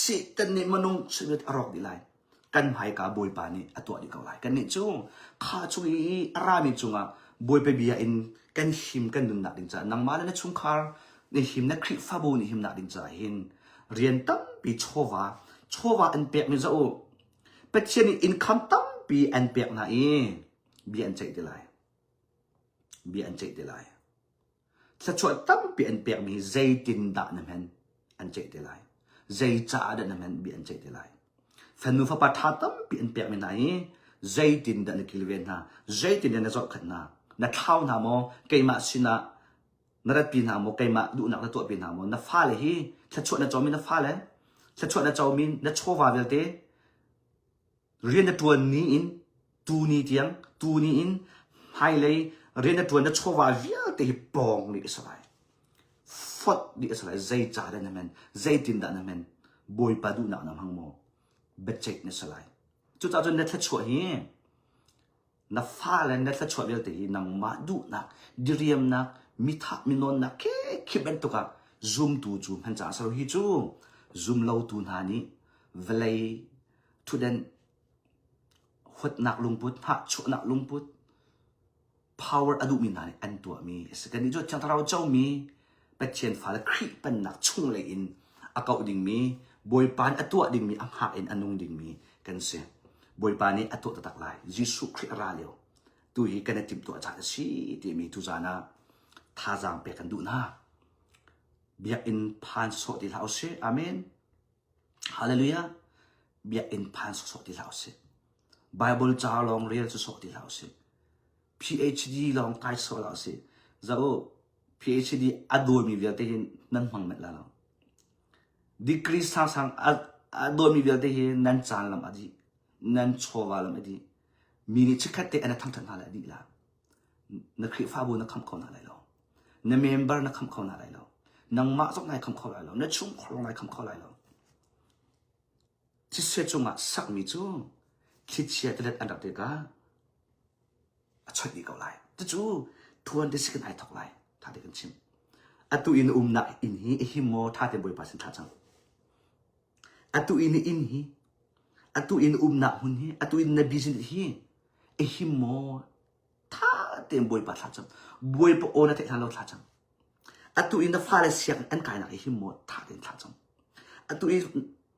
Satan nih minung vialte a rawk dih lai. Kan hmaika Bawipa nih a tuah dih ko lai. Kannih cu kha chung i a rami cungah Bawipa bia in kan him kan nunnak ding caah nangmah le na chungkhar nih him na Khrihfabu nih himnak ding caah hin rian tampi chawva chawva an pekmi zoh u. Pathian nih income tampi an pek hna i bia an ceih ti lai. Bia an ceih ti lai. Thluachuah tampi an pekmi zeitindah na hman an ceih te lai. Zei caah dah na hman bia an ceih te lai. Fanu fapa ṭha tampi an pekmi hna hi zeitindah na kilven hna, zeitindah na zohkhenh hna, na thlau hna maw, keimah sinah na ratpi hna maw, keimah duhnak na tuahpi hna maw, na fale hi thluachuah na comi na fale, thluachuah na comi na chawva vialte Rian na ṭuan ni in tuni tiang tuni in hmailei rian na ṭuan na chawva vialte hi pawng dih a si lai. Fonh dih a si lai. Zeicah dah na hman? Zeitindah na hman? Bawipa duhnak na hmang maw? Biaceih na si lai. Cucaah cun na thluachuah hi na fale na thluachuah vialte hi nangmah duhnak, diriamnak, mithah minawnnak khi khi bantuk ah zumtu cu hman caah a si lo. Hi cu zumlotu hna nih vawlei Thutden huatnak lungput, hnahchuahnak lungput, power a duhmi hna nih an tuahmi a si. Kannih cu Thiang Thlarau comi Pathian fale Khrih pennak chunglei in a koh dingmi, Bawipa nih a tuah dingmi a hngak in a nung dingmi kan si. Bawipa nih a tuah taktak lai. Jesuh Khrih a ra lio. Tu hi kan i timhtuah caan a si timi tuzaan ah thazaang pek kan duh hna. Biakinn phan sawh ti hlah usih. Amen. Hallelujah! Biakinn phan sawsawh ti hlah usih. Bible ca lawng rel cu sawh ti hlah usih. PhD lawng kai sawh hlah usih. Zoh u, PhD a dawimi vialte hi nan hmang met la lo. Degree sangsang a, a dawimi vialte hi nan caan lam a dih. Nan chawva lam a dih. Mi nih chikkhat te an i thangṭhat hna lai a dih la. Na Khrihfabu na khamh kho hna lai lo. Na member na khamh kho hna lai lo. Nangmah zong nai khamh kho lai lo. Na chungkhar zong nai khamh kho lai lo. Thise cungah sakmi cu thlichia tilet an rak tikah a choih dih ko lai. Cucu thuan te sikin ai thok lai. Tha te kan chim. Atu in umnak inn hi a him maw tha te Bawipa sin thla cang. Atu in inn hi atu in umnak hmun hi atu in na business hi a him maw Tha tein Bawipa thla cam. Bawipa aw na theih hlan lo thla cam. Atu i na fale sianginn an kainak i him maw tha tein thla cam. Atu i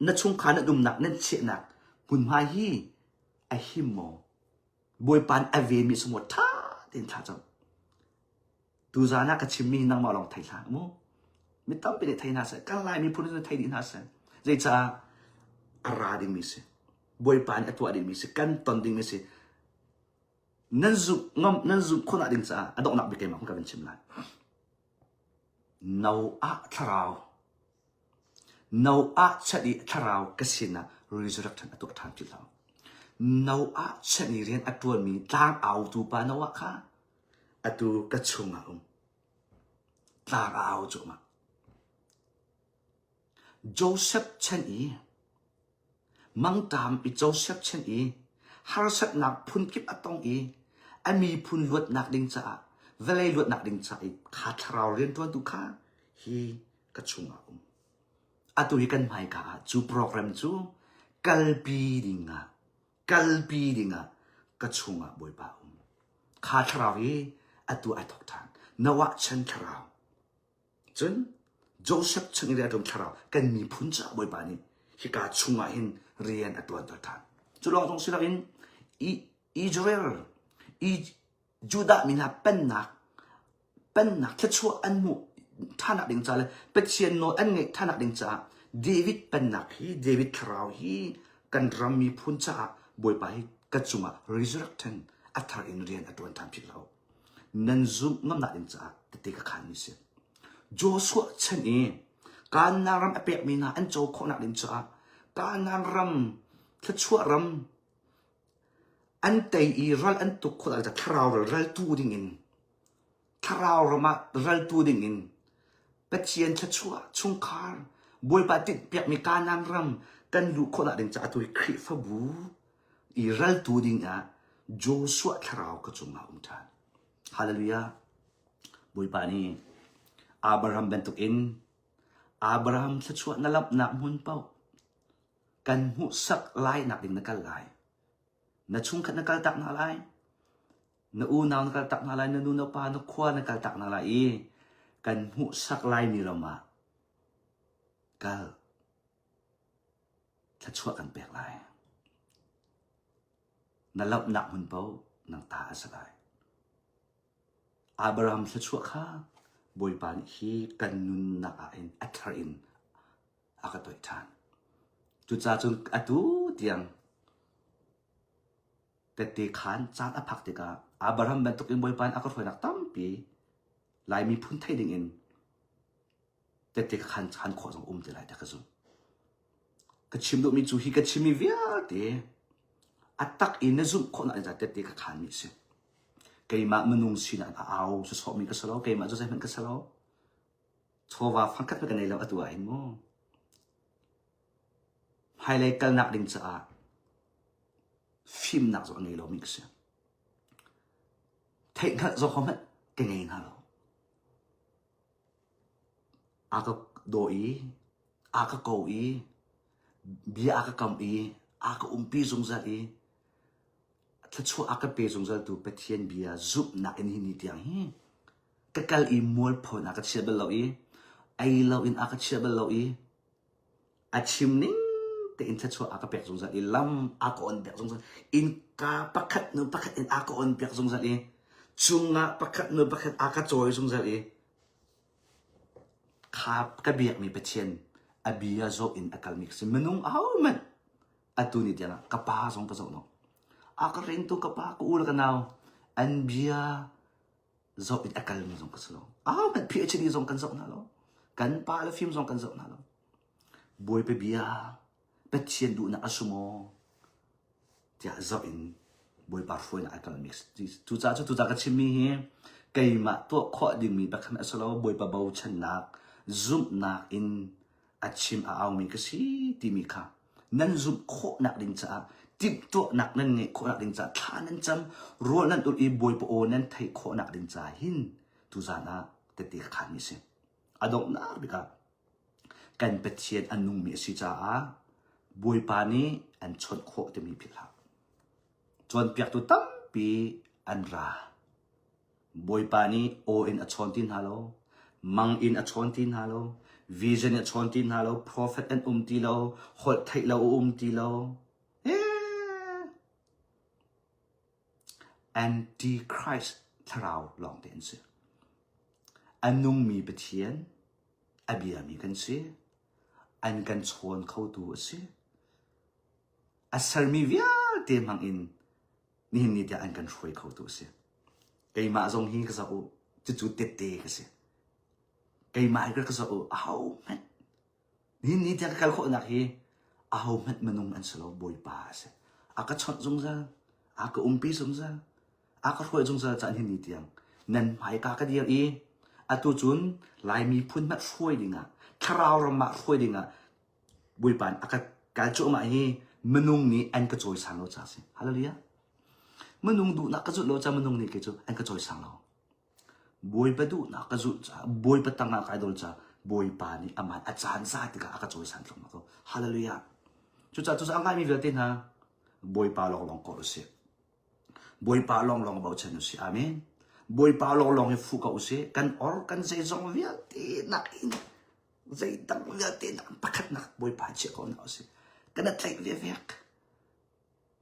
na chungkhar nan umnak nan chiahnak hmunhma hi a him maw? Bawipa nih a venmi a si maw tha tein thla cam. Tuzaan ah ka chimmi hi nangmah lawng thei hlah mu. Mi tampi nih thei hna seh. Kan Lai miphun nih thei dih hna seh. Zeicah a ra dingmi si. Bawipa nih a tuah dingmi si. Kan ton dingmi si. Nan zumh ngam nan zumh khawhnak ding caah a donghnak bik keimah ka van chim lai. Noah thlarau Noah chan i thlarau ka sinah resurrection a tuah ṭhan ti lo. Noah chan i rian a ṭuanmi tlang autu pa Noah kha atu ka chungah um. Tlang a au cuahmah. Joseph chan i Mangṭam i Josef chan i harsatnak phunkip a tong i a miphun luatnak ding caah vawlei luatnak ding ca i kha thlarau rianṭuantu kha hi ka chungah um. Atu hi kan hmaika ah cu program cu kalpi dingah kalpi dingah ka chungah Bawipa um. Kha thlarau hi atu ai thawk ṭhan. Noah chan thlarau Cun Joseph chung i rian a ṭuan thlarau kan miphun caah Bawipa nih hika chungah hin rian a ṭuanter ṭhan. Cu lawng zong si loin Israel, Judah mi hna pennak. Pennak thluachuah an hmuh ṭhannak ding ca le Pathian nawl an ngeih ṭhannak ding caah David pennak hi David thlarau hi kan ram miphun caah Bawipa hi ka cungah resurrection a thar in rian a ṭuan ṭhan philh lo. Nan zumh ngamnak ding caah tete ka khanmi si. Joshua chan i Kanaan ram a pekmi hna an co khawhnak ding caah Kanaan ram thluachuah ram an tei i ral an tuk khawh ah thlarau ral raltu dingin thlarau ram ah raltu dingin Pathian thluachuah chungkhar Bawipa tinhpiakmi Kanaan ram kan luh khawhnak ding caah atu hi Khrihfabu i raltu dingah Joshua thlarau ka cungah um ṭhan. Hallelujah. Bawipa nih Abraham bantukin Abraham thluachuah na lamhnak hmun paoh kan hmuhsak lainak ding na kal lai. Na chungkhat na kaltak hna lai. Na unau na kaltak hna lai, na nu na pa, na khua na kaltak hna lai i kan hmuhsak laimi ram ah kal thluachuah kan pek lai. Na lamhnak hmun paoh nang ta a si lai. Abraham thluachuah kha Bawipa nih hi kan nunnak ah hin a thar in a ka toih ṭhan. Cucaah cun atu tiang tette khan caan a phak tikah Abraham bantukin Bawipa nih a ka hruainak tampi Lai miphun thei dingin tette ka khan khan khawh zong um te lai tiah ka zumh. Ka chim duhmi cu hi ka chimmi vialte a tak i na zumh khawhnak ding caah tette ka khanmi a si. Keimah minung sinak a au sawsawhmi ka si lo, keimah cu zeihmanh ka si lo. Chawva fangkhat hmanh ka nei lo atu ah hin mu. Hmailei kalnak ding caah fimnak zong a ngei lomi ka si. Theihhngalh zong hmanh ka ngei hna lo. A ka daw i, a ka ko i, bia a ka kam i, a ka umpi zungzal i, thluachuah a ka pe zungzaltu Pathian bia zumhnak in hi ni tiang hi ka kal i mualpho in a ka chia bal lo i ei lo in a ka chia bal lo i a chim ning tein thluachuah a ka pek zungzal i lam a ka on piak zungzal innka pakhat hnu pakhat in a ka on piak zungzal i cungah pakhat hnu pakhat a ka cawi zungzal i kha ka biakmi Pathian a bia zoh in a kalmi ka si minung ahohmanh atu ni tiang ah ka pa zong ka zoh lo a ka ringtu ka pa ka u le ka nau an bia zoh in a kalmi zong ka si lo ahohmanh PhD zong kan zoh hna lo kan pa le fim zong kan zoh hna lo Bawipa bia Pathian duhnak a si maw tiah zoh in Bawipa hruainak a kalmi cucaah cu tucah ka chimmi hi keimah tuah khawh dingmi pakhat a si lo Bawipa bochannak zumhnak in a chim a aumi ka si timi kha nan zumh khawhnak ding caah timhtuahnak nan ngeih khawhnak ding caah thla nan cam rawl nan ulh i Bawipa aw nan theih khawhnak ding caah hin tuzan ah tette ka khanmi si a donghnak bik ah kan Pathian a nungmi a si caah Bawipa nih an chawnh khawh timi philh hlah. Cawnpiaktu tampi an ra. Bawipa nih aw in a chawn ti hna lo, mang in a chawn ti hna lo, vision in a chawn ti hna lo, prophet an um ti lo, holh theih lo a um ti lo. Antichrist thlarau lawngte an si. A nungmi Pathian a biami kan si. An kan chawn khotu a si. A sermi vialte hmang in nihin ni tiang an kan hruai khotu a si. Keimah zong hi ka zoh u, cucu tette ka si. Keimah hi ka zoh u, ahohmanh nihin ni tiang ka kal khawhnak hi ahohmanh minung an si lo, Bawipa a si. A ka chawnh zungzal, a ka umpi zungzal, a ka hruai zungzal caan hi ni tiang nan hmaika ka dir i atu cun Lai miphun hmanh hruai dingah thlarau ram ah hruai dingah Bawipa nih a ka kal cuahmah hi minung nih an ka cawisang lo caah a si. Hallelujah. Minung duhnak ka zulh lo caah minung nih kei cu an ka cawisang lo. Bawipa duhnak ka zulh caah Bawipa tangah kai dol caah Bawipa nih amah a caan za tikah a ka cawisan thluahmah ko. Hallelujah. Cucaah cucaah a ngaimi vialte hna Bawipa lawnglawng kawl usih. Bawipa lawnglawng bochan usih. Amen. Bawipa lawnglawng hi fuh ko usih. Kan or kan zeizong vialte nak in zeidang vialte nak pakhatnak Bawipa chiah ko hna usih. Kan tlaih vevek.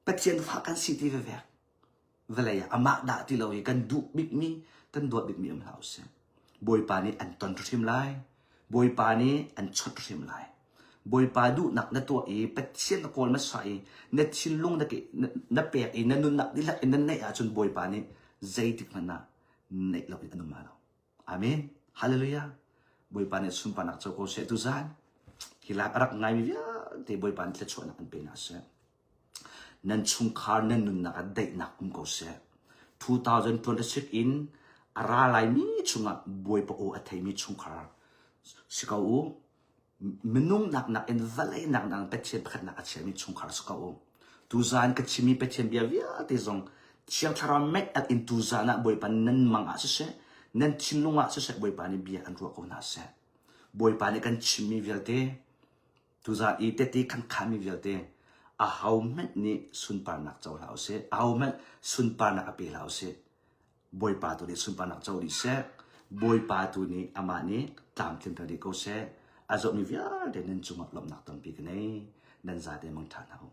Pathian fa kan si ti vevek. Vawlei ah amah dah ti lo i kan duh bikmi, kan dawt bikmi um hlah usih. Bawipa nih an ton hrim lai. Bawipa nih an chawnh hrim lai. Bawipa duhnak na tuah i Pathian na kawl hmasa i na thinlung na, na pek i na nunnak dihlak in na neih ahcun Bawipa nih zeitik hmanh ah neih lo in an um lai lo. Amen. Hallelujah. Bawipa nih sunparnak co ko seh tuzan. Hi lak a rak ngaimi vialte Bawipa nih thluachuahnak an pe hna seh. Nan chungkhar nan nunnak ah daihnak um ko seh. 2026 in a ra laimi chungah Bawipa aw a theimi chungkhar si ko u. Minung naknak in vawlei naknak in Pathian pakhatnak a chiami chungkhar si ko u. Tuzaan ka chimmi Pathian bia vialte zong Thiang Thlarau mei at in tuzaan ah Bawipa nan mang ah siseh, nan thinlung ah siseh Bawipa nih bia an ruah ko hna seh. Bawipa nih kan chimmi vialte, tuzaan i tehte kan khanmi vialte, ahohmanh nih sunparnak co hlah usih, ahohmanh sunparnak a pe hlah usih. Bawipa tu nih sunparnak co dih seh. Bawipa tu nih amah nih tlamtlinter dih ko seh. A zohmi vialte nan cungah lawmhnak tampi ka nei. Nan zate mangṭha hna u.